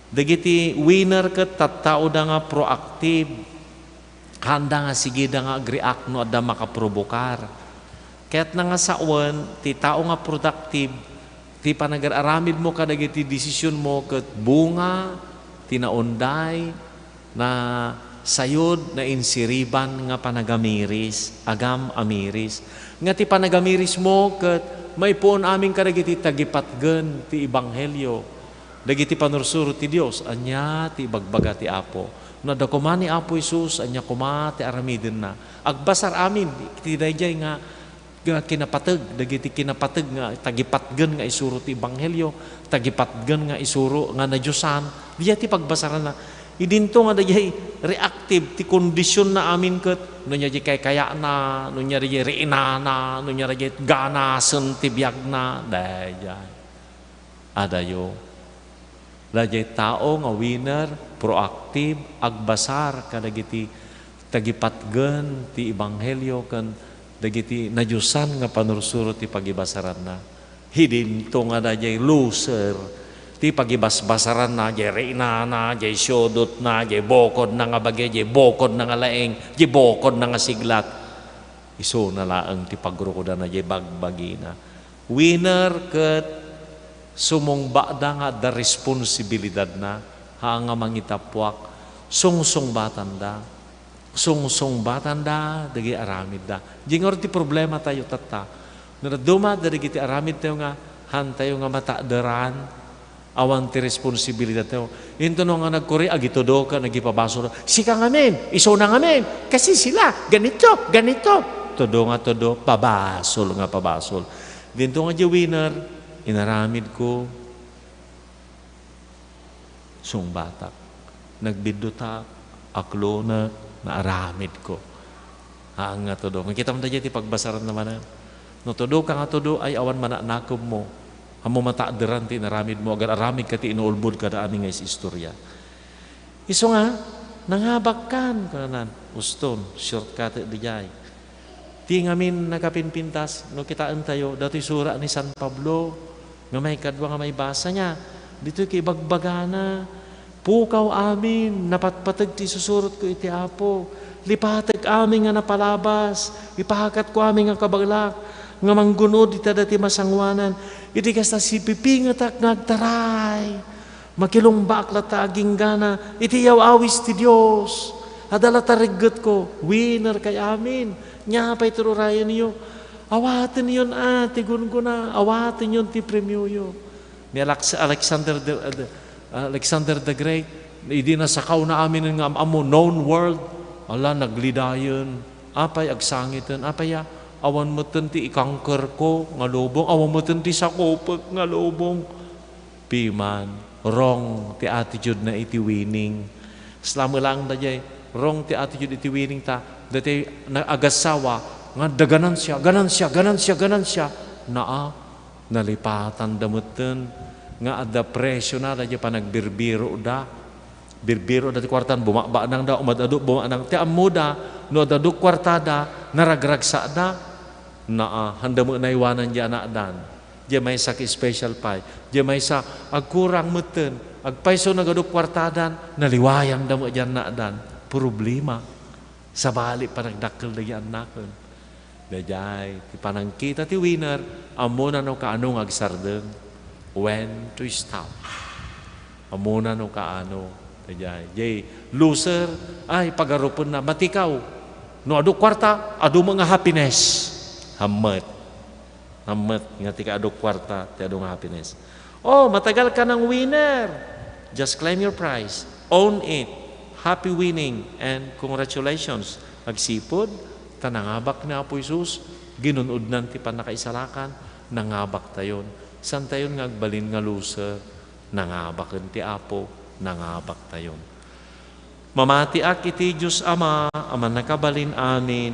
Dagiti winner ket tattaoda nga proactive. Haanda nga sigida nga agreact no adda makaprovokar. Kayatna nga sawen, ti tao nga productive, ti panagar-aramidmo kadagiti desisionmo ket bunga ti naunday, nasayod, nainsiriban nga panagamiris, agam a miris. Nga ti panagamirismo ket maipuon amin kadagiti tagipatgen ti ebanghelio. Dagiti panursuro ti Dios, ania ti ibagbaga ti Apo? No adda koma ni Apo Jesus, ania koma ti aramidenna? Agbasar amin iti daydiay nga, nga kinapateg, dagiti kinapateg nga tagipatgen nga isuro ti ebanghelio, tagipatgen nga isuro nga nadiosan. Diay ti pagbasaranna. Idinto nga daydiay reactive ti kondisionna amin ket no ania diay kaykayatna, no ania diay riinana, no ania diay ganasen ti biagna, daydiay. Adayo. Daydiay tao nga winner, proactive, agbasar kadagiti tagipatgen ti ebanghelio ken dagiti nadiosan nga panursuro ti pagibasaranna. Idinto nga daydiay loser ti pagibasbasaranna, diay riinana, diay siudotna, diay bukodna nga bagi, diay bukodna nga laing, diay bukodna nga siglat. Isuna laeng ti pagrukodanna diay bagbagina. Winner ket sumungbatda nga adda responsibilidadna, haan nga mangitappuak, sungsungbatanda, sungsungbatanda dagiti aramidda. Diay ngarud ti problematayo tatta. No dadduma dagiti aramidtayo nga haantayo nga matakderan, awan ti responsibilidadtayo. Intono nga nagkuri, agitudo ken agipabasol. Sika ngamin, isuna ngamin, kasi sila, ganito, ganito. Tudo nga tudo, pabasol nga pabasol. Dinto nga diay winner, inaramidko, sungbatak. Nagbiddutak, aklonek, naaramidko. Haan nga tudo. Nga kitam daydiay ti pagbasaranna manen. No tudoka nga tudo, ay awan manaknakemmo. Ammo matakderan ti inaramidmo, agar-aramidka ti inuulbod kada amin nga is-istoria. Isu nga, nangabakkan, kunanan. Uston, shortcut daydiay. Ti ngamin nakapimpintas, no kitaentayo, datoy sura ni San Pablo, nga maikadua nga maibasa niya. Ditoy kaibagbagana, "Pukaw amin, napatpateg ti isusurotko iti Apo. Lipatek amin nga napalabas, ipakatko amin nga kabaelak, nga manggun-od iti adda ti masangoanan. Iti kasta, sipipingetak nga agtaray." Makilungbaak latta aginggana iti yaw-awis ti Dios. Adda latta reggetko, winner kay amin. Nia pay ti urayenyo? Awatenyon a ti gunggona, awatenyon ti premioyo. Ni Alex-, Alexander the, the, Alexander the Great, idi nasakawna amin nga am-ammo, known world, ala, naglidayen. Apay agsangiten? Apay a, awan metten ti ikangkerko nga lubong, awan metten ti sakupek nga lubong. Piman, wrong ti attitude na iti winning. Sla met laeng daydiay, wrong ti attitude iti winning ta, daydiay na-, agassawa, nga adda ganansia, ganansia, ganansia, ganansia. Naa, nalipatanda metten, nga adda presiona daydiay panagbirbirokda. Birbirokda ti kuartan, bumabaknangda, umad-adu, bumabaknang. Ti ammoda, no ad-adu kuartada, naragragsakda. Naa, handa met naiwanan diay anakdan. Diay maysa ket special pay. Diay maysa, agkurang metten. Agpayso nagadu kuartadan, naliwayanda met diay annakdan. Problema. Sabali panagdakkel dagiti annaken. Daydiay, ti panangkita ti winner, ammona no kaano nga agsardeng, when to stop. Ammona no kaano, daydiay. Jay, loser, ay, pagarupenna, matikaw. No adu kuarta, adu met nga happiness. Hammet. Hammet nga ti kaadu kuarta, ti adu nga happiness. Oh, matagal ka nang winner. Just claim your prize. Own it. Happy winning and congratulations. Agsipud, ta nangabak ni Apo Jesus, ginun-odnan ti pannakaisalakan, nangabaktayon. Saantayon nga agbalin nga loser. Nangabaken ti Apo, nangabaktayon. Mamatiak iti Dios Ama a Mannakabalin-amin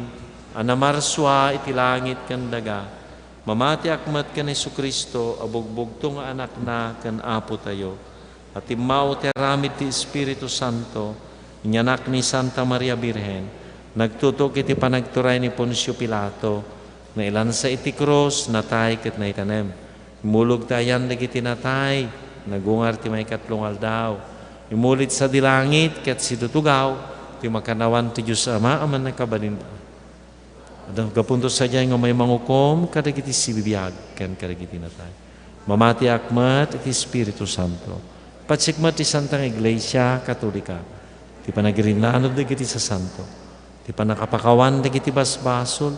a namarsua iti langit ken daga. Mamatiak met ken Jesu-Cristo a bugbugto nga Anakna ken Apotayo, a timmao ti aramid ti Espiritu Santo, inyanak ni Santa Maria Birhen, nagtutok iti panagturay ni Poncio Pilato, nailansa iti krus, natay ket naitanem. Immulog ti ayan dagiti natay, nagungar ti maikatlo nga aldaw. Immuli ti sadi langit ket situtugaw ti makannawan ti Dios Ama a Mannakabalin. Gapunto sadiay nga umay mangukom kadagiti sibibiag ken kadagiti natay. Mamatiak met iti Espiritu Santo. Patsik met ti Santa nga Iglesia Katolika, ti panagirinnanod dagiti sasanto, ti pannakapakawan dagiti basbasol,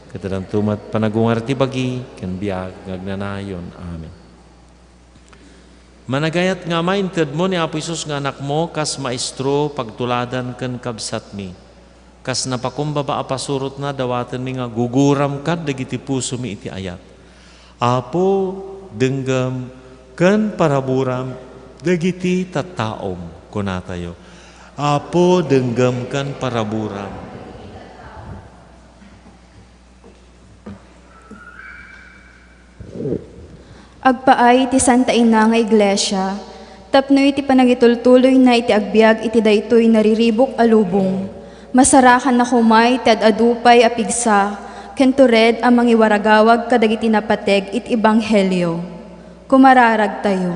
ket addanto met panagungar ti bagi ken biag nga agnanayon. Amen. Managayat nga Ama, intedmo ni Apo Jesus nga Anakmo kas maestro, pagtuladan ken kabsatmi. Kas napakumbaba a pasurotna, dawatenmi nga guguram kad dagiti pusomi iti ayat. Apo, denggem ken paraburam dagiti tattaom, kunatayo. Apo, denggem ken paraburam. Agpaay ti Santa Ina nga Iglesia, tapno iti panagitultuloyna iti agbiag iti daytoy nariribuk a lubong, masarakanna koma iti ad-adu pay a pigsa ken tured a mangiwaragawag kadagiti napateg iti ebanghelio. Kumararagtayo.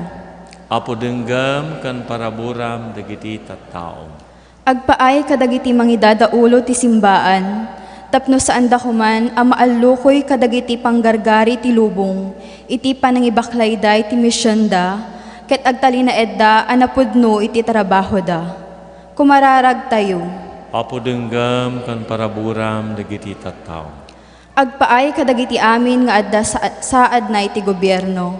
Apo, denggem ken paraburam dagiti tattaom. Agpaay kadagiti mangidadaulo ti simbaan, tapno saanda koman a maallukoy kadagiti panggargari ti lubong iti panangibaklayda iti misionda, ket agtalinaedda a napudno iti trabahoda. Kumararagtayo. Apo, denggem ken paraburam dagiti tattao. Agpaay kadagiti amin nga adda sa-, saadna iti gobierno,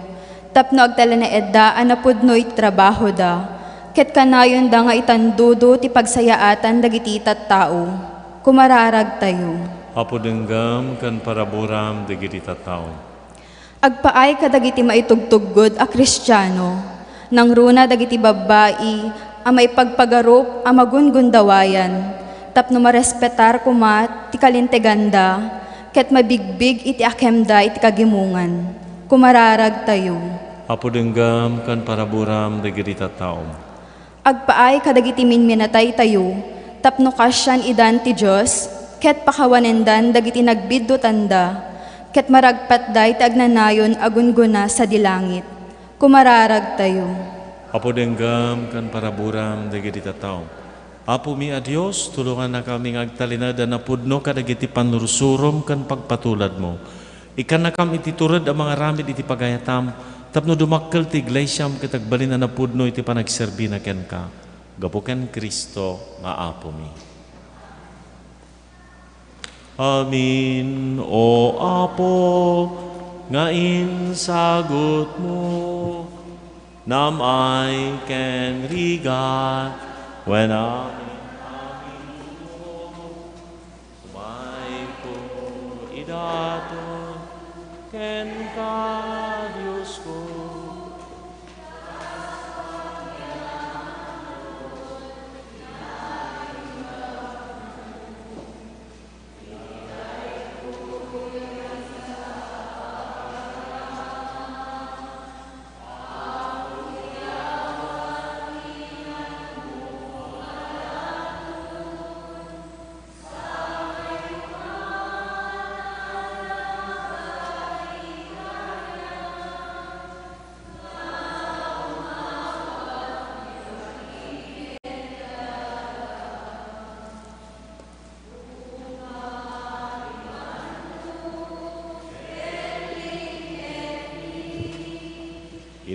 tapno agtalinaedda a napudno iti trabahoda, ket kanayonda nga itandudo ti pagsayaatan dagiti tattao. Kumararagtayo. Apo, denggem ken paraburam dagiti tattao. Agpaay kadagiti maitugtuggod a Kristiano, nangruna dagiti babbai a maipagpagarup a magungundawayan, tapno marespetar koma ti kalinteganda, ket mabigbig iti akemda iti kagimongan. Kumararagtayo. Apo, denggem ken paraburam dagiti tattaom. Agpaay kadagiti minminataytayo, tapno kasian idan ti Dios, ket pakawanendan dagiti nagbiddutanda, ket maragpatda iti agnanayon a gunggona sadi langit. Kumararagtayo. Apo, denggem ken paraburam dagiti tattao. Apomi a Dios, tulongannakami nga agtalinaed a napudno kadagiti pannursurom ken pagpatuladmo. Ikkannakam iti tured a mangaramid iti pagayatam, tapno dumakkel ti iglesiam ket agbalin a napudno iti panagserbina kenka, gapu ken Cristo nga Apomi. Amin, O Apo, nga insagutmo, nam-ay ken rigat, wen amin, amin. Umayko idaton kenka, Diosko.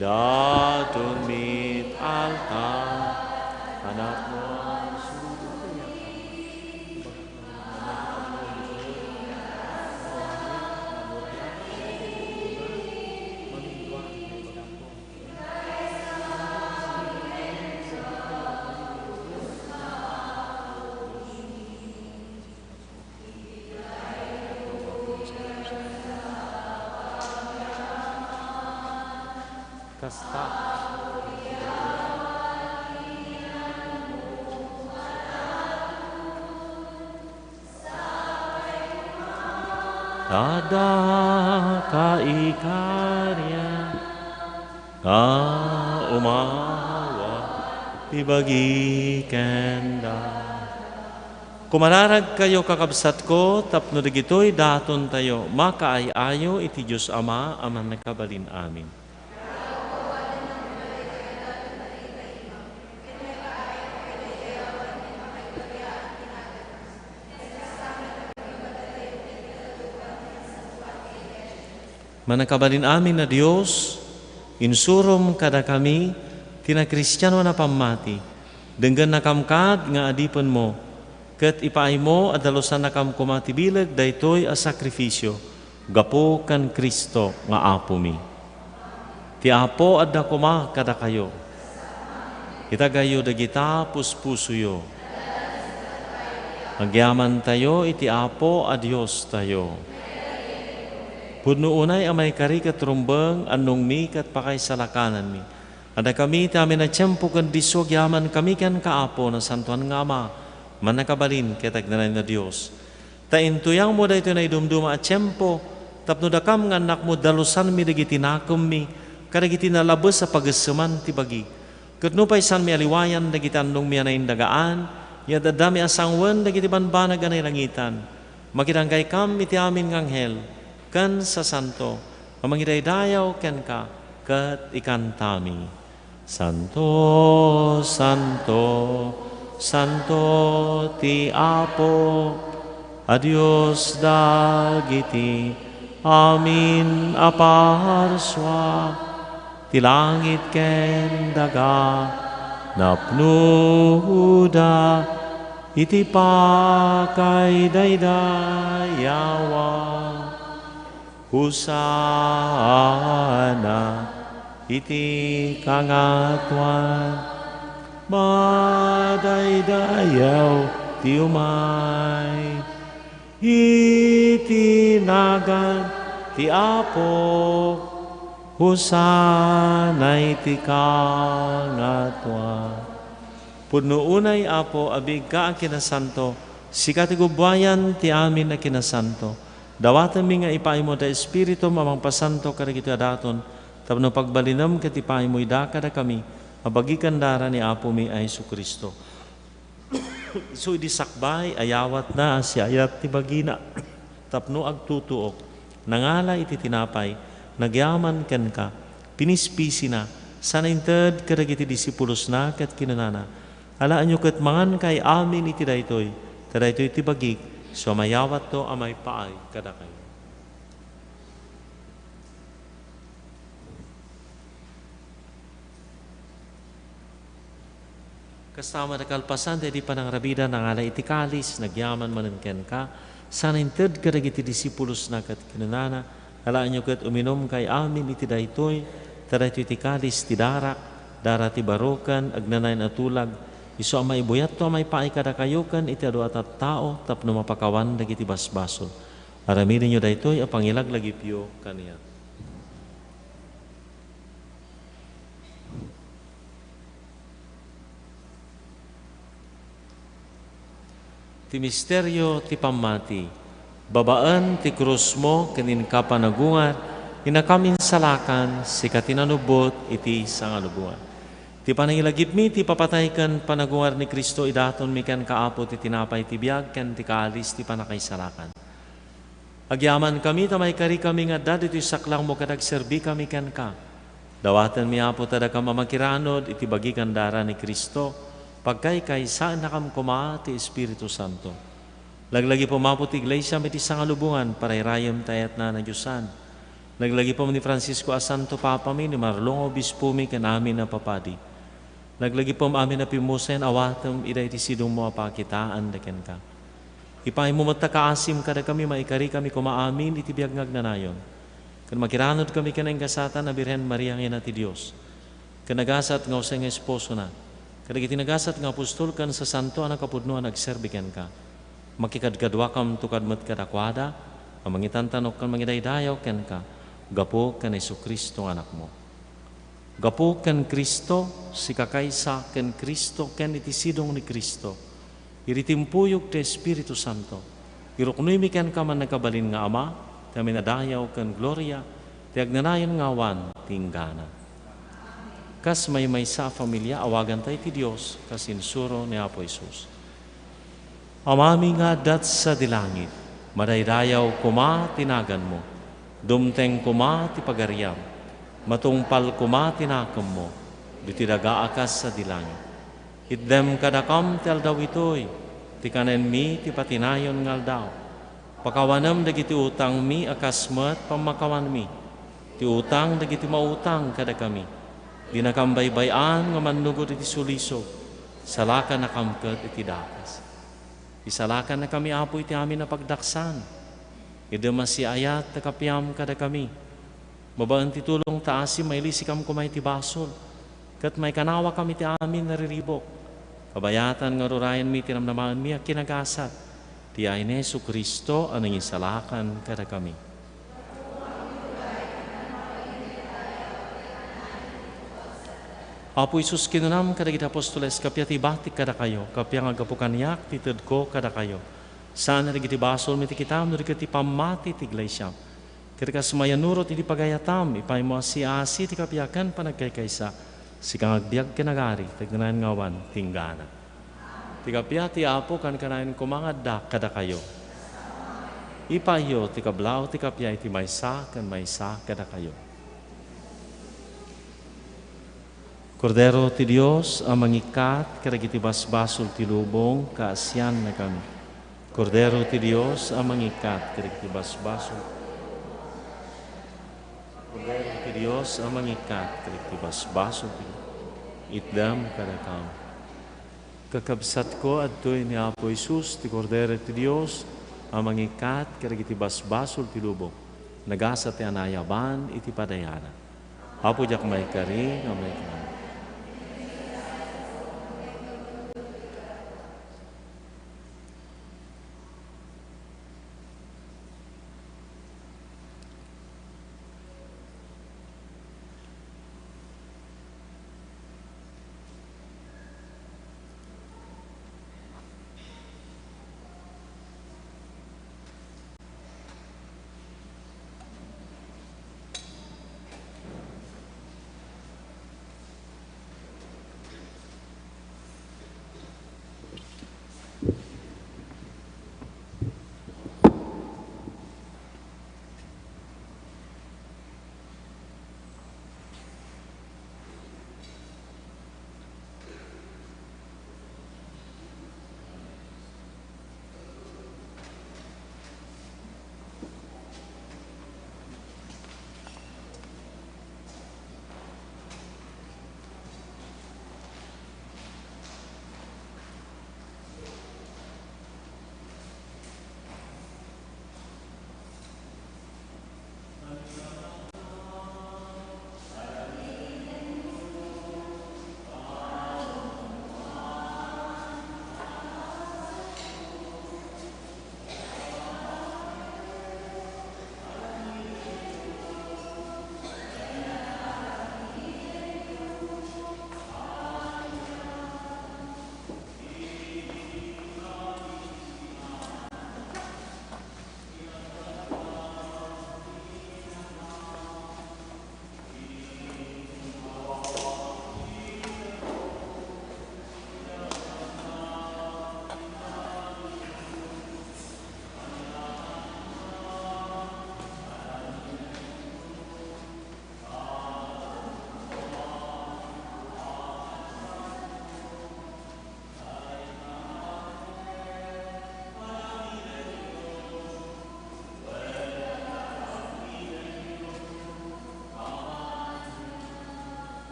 Daton mit altar, anak mo ang sugo. Kasta. Adda kaikarian nga umawa ti bagi kenda. Kumararagkayo, kakabsatko, tapno dagitoy datontayo makaay-ayo iti Dios Ama a Mannakabalin-amin. Mannakabalin-amin a Dios, insurom kadakami ti nakristiano a pammati. Denggennakam kad nga adipenmo, ket ipaaymo a dalusannakam koma ti bileg daytoy a sakrifisio gapu ken Cristo nga Apomi. Ti Apo adda koma kadakayo. Itagayo dagita puspusoyo. Agyamantayo iti Apo a Diostayo. Pudno unay a maikari ket rumbeng, annongmi ket pakaisalakananmi. Adda kami ti amin a tiempo ken disso agyamankami kenka, Apo, Nasantoan nga Ama, Mannakabalin ket Agnanayon a Dios. Ta intuyangmo daytoy naidumduma a tiempo tapno dakam nga annakmo dalusanmi dagiti nakemmi kadagiti nalabes a pagesseman ti bagi. Ket nupay saanmi a liwayan dagiti annongmi a naindagaan, ya ad-addami a sanguen dagiti banbanag a nailangitan, makidankaykam iti amin nga anghel ken sasanto a mangidaydayaw kenka ket ikantami. Santo, santo, santo ti Apo a Dios dagiti amin a parsua. Ti langit ken daga napnoda iti pakaidaydayawan. Hosanna iti kangatoan. Madaydayaw ti umay iti nagan ti Apo. Hosanna iti kangatoan. Pudno unay, Apo, a biigka a kinasanto, sika ti gubbuayan ti amin a kinasanto. Dawatenmi nga ipaaymo da Espiritum a mangpasanto kadagitoy a daton, tapno pagbalinem ket ipaaymo ida kadakami a bagi ken dara ni Apomi a Jesu-Cristo. Isu idi sakbay, ayawatna a siayat ti bagina tapno agtutuok, nangala iti tinapay, nagyaman kenka, pinispisina, sana inted kadagiti disipulosna ket kinunana, Alaenyo ket mangankay amin iti daytoy, ta daytoy ti bagik, isu a mayawatto a maipaay kadakayo. Kasta met a kalpasan daydi panangrabida, nangala iti kalis, nagyaman manen kenka, sana inted kadagiti disipulosna ket kinunana, Alaenyo ket uminumkay amin iti daytoy, ta daytoy ti kalis ti darak, dara ti baro ken agnanayon a tulag, isu a maibuyatto a maipaay kadakayo ken iti adu a tattao tapno mapakawan dagiti basbasol. Aramidenyo daytoy a pangilaglagipyo kaniak. Ti misterio ti pammati. Babaen ti krusmo ken inka panagungar, innakam insalakan, sika ti nanubbot iti sangalubongan. Ti panangilagipmi ti papatay ken panagungar ni Cristo, idatonmi kenka, Apo, ti tinapay ti biag ken ti kalis ti pannakaisalakan. Agyamankami ta maikarikami nga adda ditoy saklangmo ket agserbikami kenka. Dawatenmi, Apo, ta dakam a makiranod iti bagi ken dara ni Cristo, pagkaykaysaennakam koma ti Espiritu Santo. Laglagipem, Apo, ti Iglesiam iti sangalubongan, parairayem ta ayatna a nadiosan. Naglagipem ni Francisco a Santo Papami, ni Marlon a Obispomi, ken amin a papadi. Naglagipem amin a pimmusen, awatem ida iti sidongmo a pakitaan da kenka. Ipaymo met ta kaasim kadakami, maikarikami koma amin iti biag nga agnanayon. Ken makiranudkami ken naingasatan a Birhen Maria nga Ina ti Dios. Ken nagasat nga Jose nga esposona. Ken dagiti nagasat nga apostol ken sasanto a nakapudno a nagserbi kenka. Makikadkaduakamto kad-, met kadakuada, a mangitantanok ken mangidaydayaw kenka, gapu ken Jesu-Cristo nga Anakmo. Gapu ken Cristo, sika kaysa ken Cristo, ken iti sidong ni Cristo, iti timpuyog ti Espiritu Santo, iruknoymi kenka, mannakabalin nga Ama, ti amin a dayaw ken gloria, ti agnanayon nga awan ti inggana. Kas maymaysa a familia, awaganta iti Dios, kas insuro ni Apo Jesus. Amami nga adda sadi langit, madaydayaw koma ti naganmo. Dumteng koma ti pagariam. Matungpal koma ti nakemmo, ditoy daga a kas sadi langit. Itdem kadakam ti aldaw itoy, ti kanenmi ti patinayon nga aldaw. Pakawanem dagiti utangmi a kas met pammakawanmi ti utang dagiti mautang kadakami. Dinakam baybay-an nga mannugod iti sulisog, salakannakam ket iti dakes. Isalakannakami, Apo, iti amin a pagdaksan. Idi masiayat ta kapiam kadakami. Babaen ti tulong ta asi mailisikam koma iti basol, ket maikanawakam iti amin a riribuk. Kabayatan nga ururayenmi ti namnamaenmi a kinagasat, ti ayan ni Jesu-Cristo a nangisalakan kadakami. Apo Jesus, kinunam kadagiti apostoles, kappia ti ibatik kadakayo, kappia nga aggapu kaniak ti tedko kadakayo. Saan a dagiti basolmi ti kitam, no di ket ti pammati ti iglesiam. Ket kas mayanurot iti pagayatam, ipaymo a siasi ti kappia ken panagkaykaysa, sika nga agbiag ken agari, ti agnanayon nga awan ti inggana. Ti kappia ti Apo kankanayon koma nga adda kadakayo. Ipayyo ti kablaw ti kappia iti maysa ken maysa kadakayo. Kordero ti Dios a mangikkat kadagiti basbasol ti lubong, kaasiannakami. Kordero ti Dios a mangikkat kadagiti basbasol. Kordero ti Dios a mangikkat kadagiti basbasol ti lubong. Itdem kadakam. Kakabsatko, adtoy ni Apo Jesus, ti Kordero ti Dios a mangikkat kadagiti basbasol ti lubong. Nagasat ti anayaban iti padayana. Apo, diak maikari nga maikari.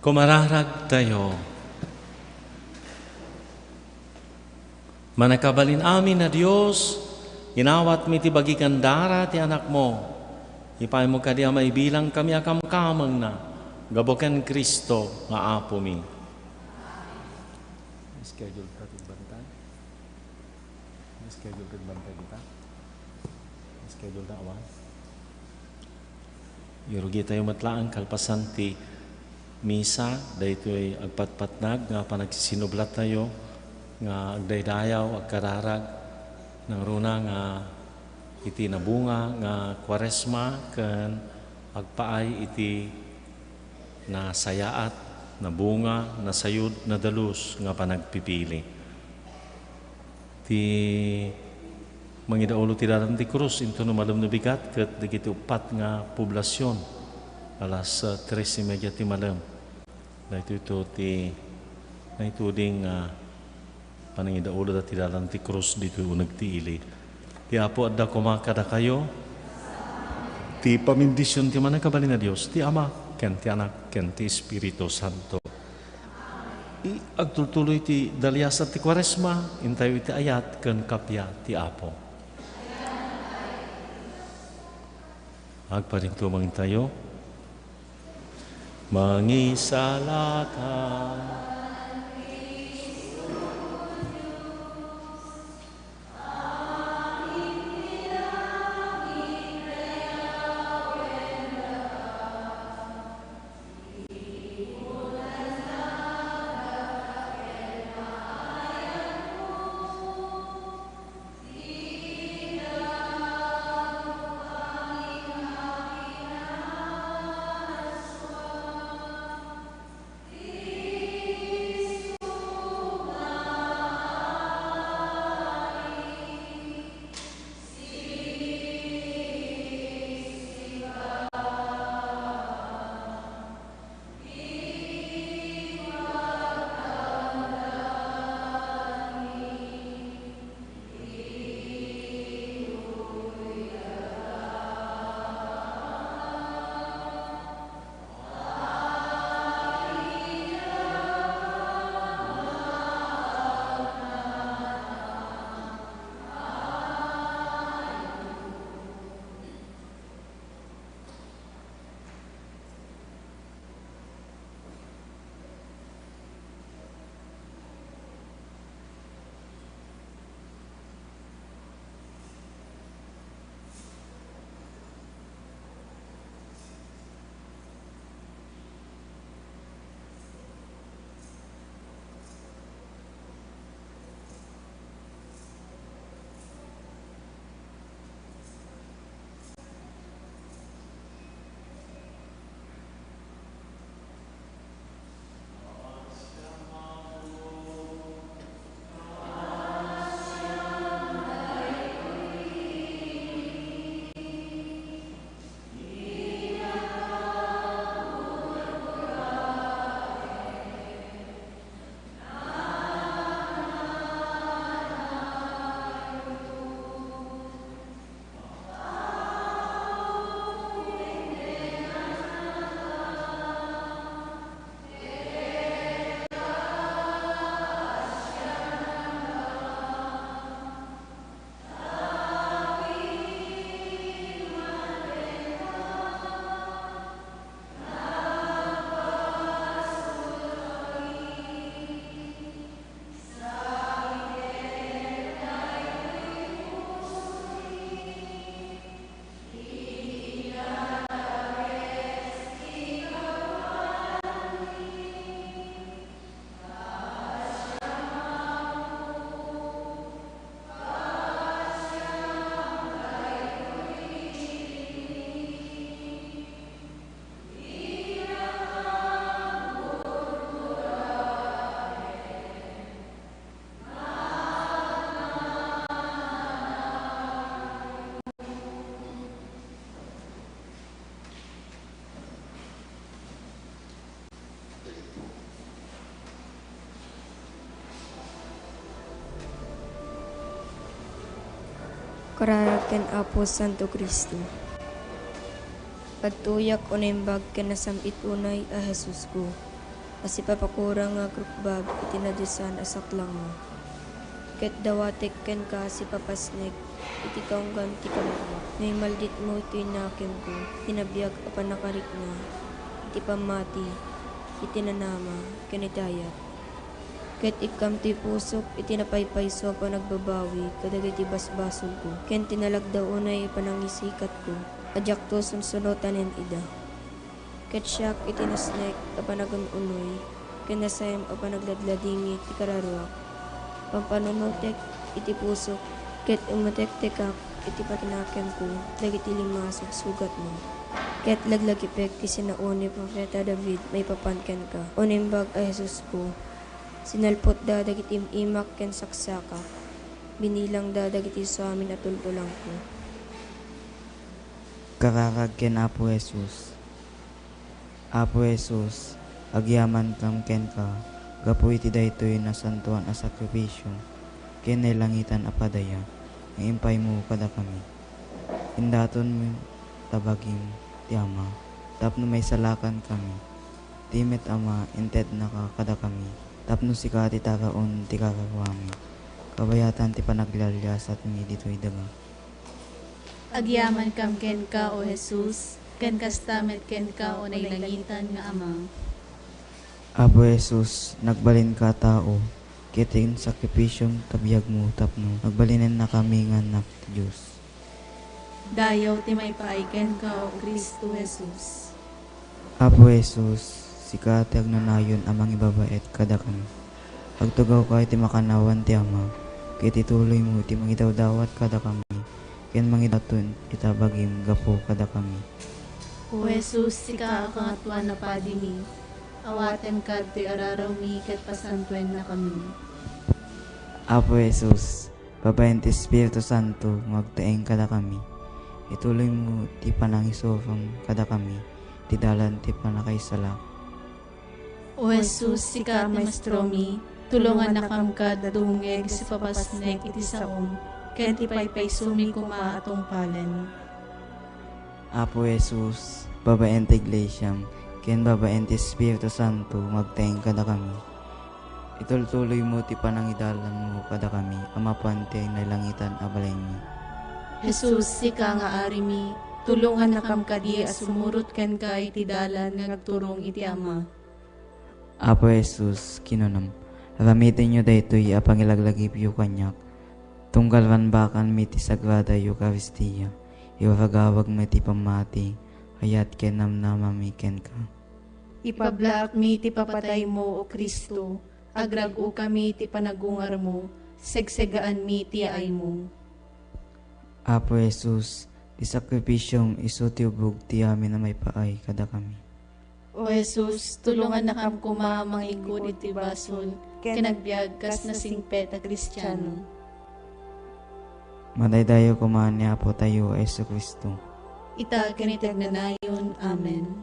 Kumararagtayo. Mannakabalin-amin a Dios, inawatmi ti bagi ken dara ti Anakmo. Ipaymo kadi a maibilangkami a kamkamengna gapu ken Cristo nga Apomi. Schedule ka ti bantay? Schedule ka ti bantay dita? Schedule na awan? Irugitayo met laeng kalpasan ti misa, daytoy agpatpatnag nga panagsisinublattayo nga agdaydayaw, agkararag, nangruna nga iti nabunga nga Kuaresma ken agpaay iti nasayaat, nabunga, nasayud, nadalus nga panagpipili. Ti mangidaulo ti dalan ti krus, intono malem no bigat, ket dagiti uppat nga poblasion, alas, ah, tres y media ti malem. Daytoy to ti naituding, ah, panangidaulo da ti dalan ti krus ditoy uneg ti ili. Ti Apo adda koma kadakayo. Ti pamindision ti Mannakabalin a Dios, ti Ama, ken ti Anak, ken ti Espiritu Santo. I-, agtultuloy ti daliasat ti Kuaresma, intayo iti ayat ken kappia ti Apo. Agparintumeng tayo. Mangisalakan. Kararag ken Apo Santo Cristo. Agtuyak o naimbag ken nasam-it unay a Jesusko. a sipapakurang nga agrukbab iti nadiosan a saklangmo. Ket dawatek kenka a sipapasnek iti kaunggan ti kabaruak. Naimalditmo iti nakemko, iti nabiag a pannakarikna, iti pammati, iti nanama, ken iti ayat. Ket ikkam ti pusok iti napaypayso a panagbabawi kadagiti basbasolko, ken ti nalagda unay a panangisikatko a diakto sunsunotanen ida. Ket siak iti nasnek a panagun-unoy, ken nasaem a panagladladingit ti kararuak. Pampanunotek iti pusok, ket imutektekak iti patinakemko dagiti lima a sugsugatmo. Ket laglagipek ti sinaon ni Profeta David maipapan kenka, O Naimbag a Jesusko, sinalputda dagiti im-imak ken saksakak, binilangda dagiti suamin a tultulangko. Kararag ken Apo Jesus. Apo Jesus, agyamankam kenka gapu iti daytoy nasantoan a sakrifisio ken nailangitan a padaya nga impaymo kadakami. Indatonmo ta bagim ti Ama tapno maisalakankami. Ti met Ama, intednaka kadakami tapno sika ti taraon ti kararuami. Kabayatan ti panaglialiasatmi ditoy daga. Agyamankam kenka, O Jesus, ken kasta met kenka, O nailangitan nga Ama. Apo Jesus, nagbalinka a tao, ket ti insakripisom ta biagmo tapno agbalinennakami nga annak ti Dios. Dayaw ti maipaay kenka, O Cristo Jesus. Apo Jesus, sika ti agnanayon a mangibabaet kadakami. Agtugawka iti makannawan ti Ama, ket ituloymo iti mangidawdawat kadakami, ken mangidaton ita bagim gapu kadakami. O Jesus, sika a Kangatoan a Padimi, awatenka ditoy ararawmi ket pasantuennakami. Apo Jesus, babaen ti Espiritu Santo nga agtaeng kadakami, ituloymo ti panangisurom kadakami iti dalan ti pannakaisalakan. O Jesus, sika a Maestromi, tulongannakam kad dumngeg iti sipapasnek iti saom, ken ti paypaysomi koma a tungpalen. Apo Jesus, babaen ti Iglesiam, ken babaen ti Espiritu Santo nga agtaeng kadakami, itultuloymo ti panangidalanmo kadakami a mapan ti nailangitan a balaymi. Jesus, sika nga Arimi, tulongannakam kadi a sumurot kenka iti dalan nga agturong iti Ama. Apo Jesus, kinunam, aramitenyo daytoy a pangilaglagipyo kaniak, tunggal rambakanmi ti Sagrada Eukaristia, iwaragawagmi ti pammati, ayat ken namnamami kenka. Ipablaakmi ti papataymo, O Cristo, agrag-okami ti panagungarmo, segsegaanmi ti yaaymo. Apo Jesus, ti sakrifisiom isu ti ubog ti amin a maipaay kadakami. O Jesus, tulongannakam koma a mangikkud iti basol ken agbiag kas nasingpet a Kristiano. Madaydayaw koma ni Apotayo a Jesu-Cristo. Ita ken iti agnanayon. Amen.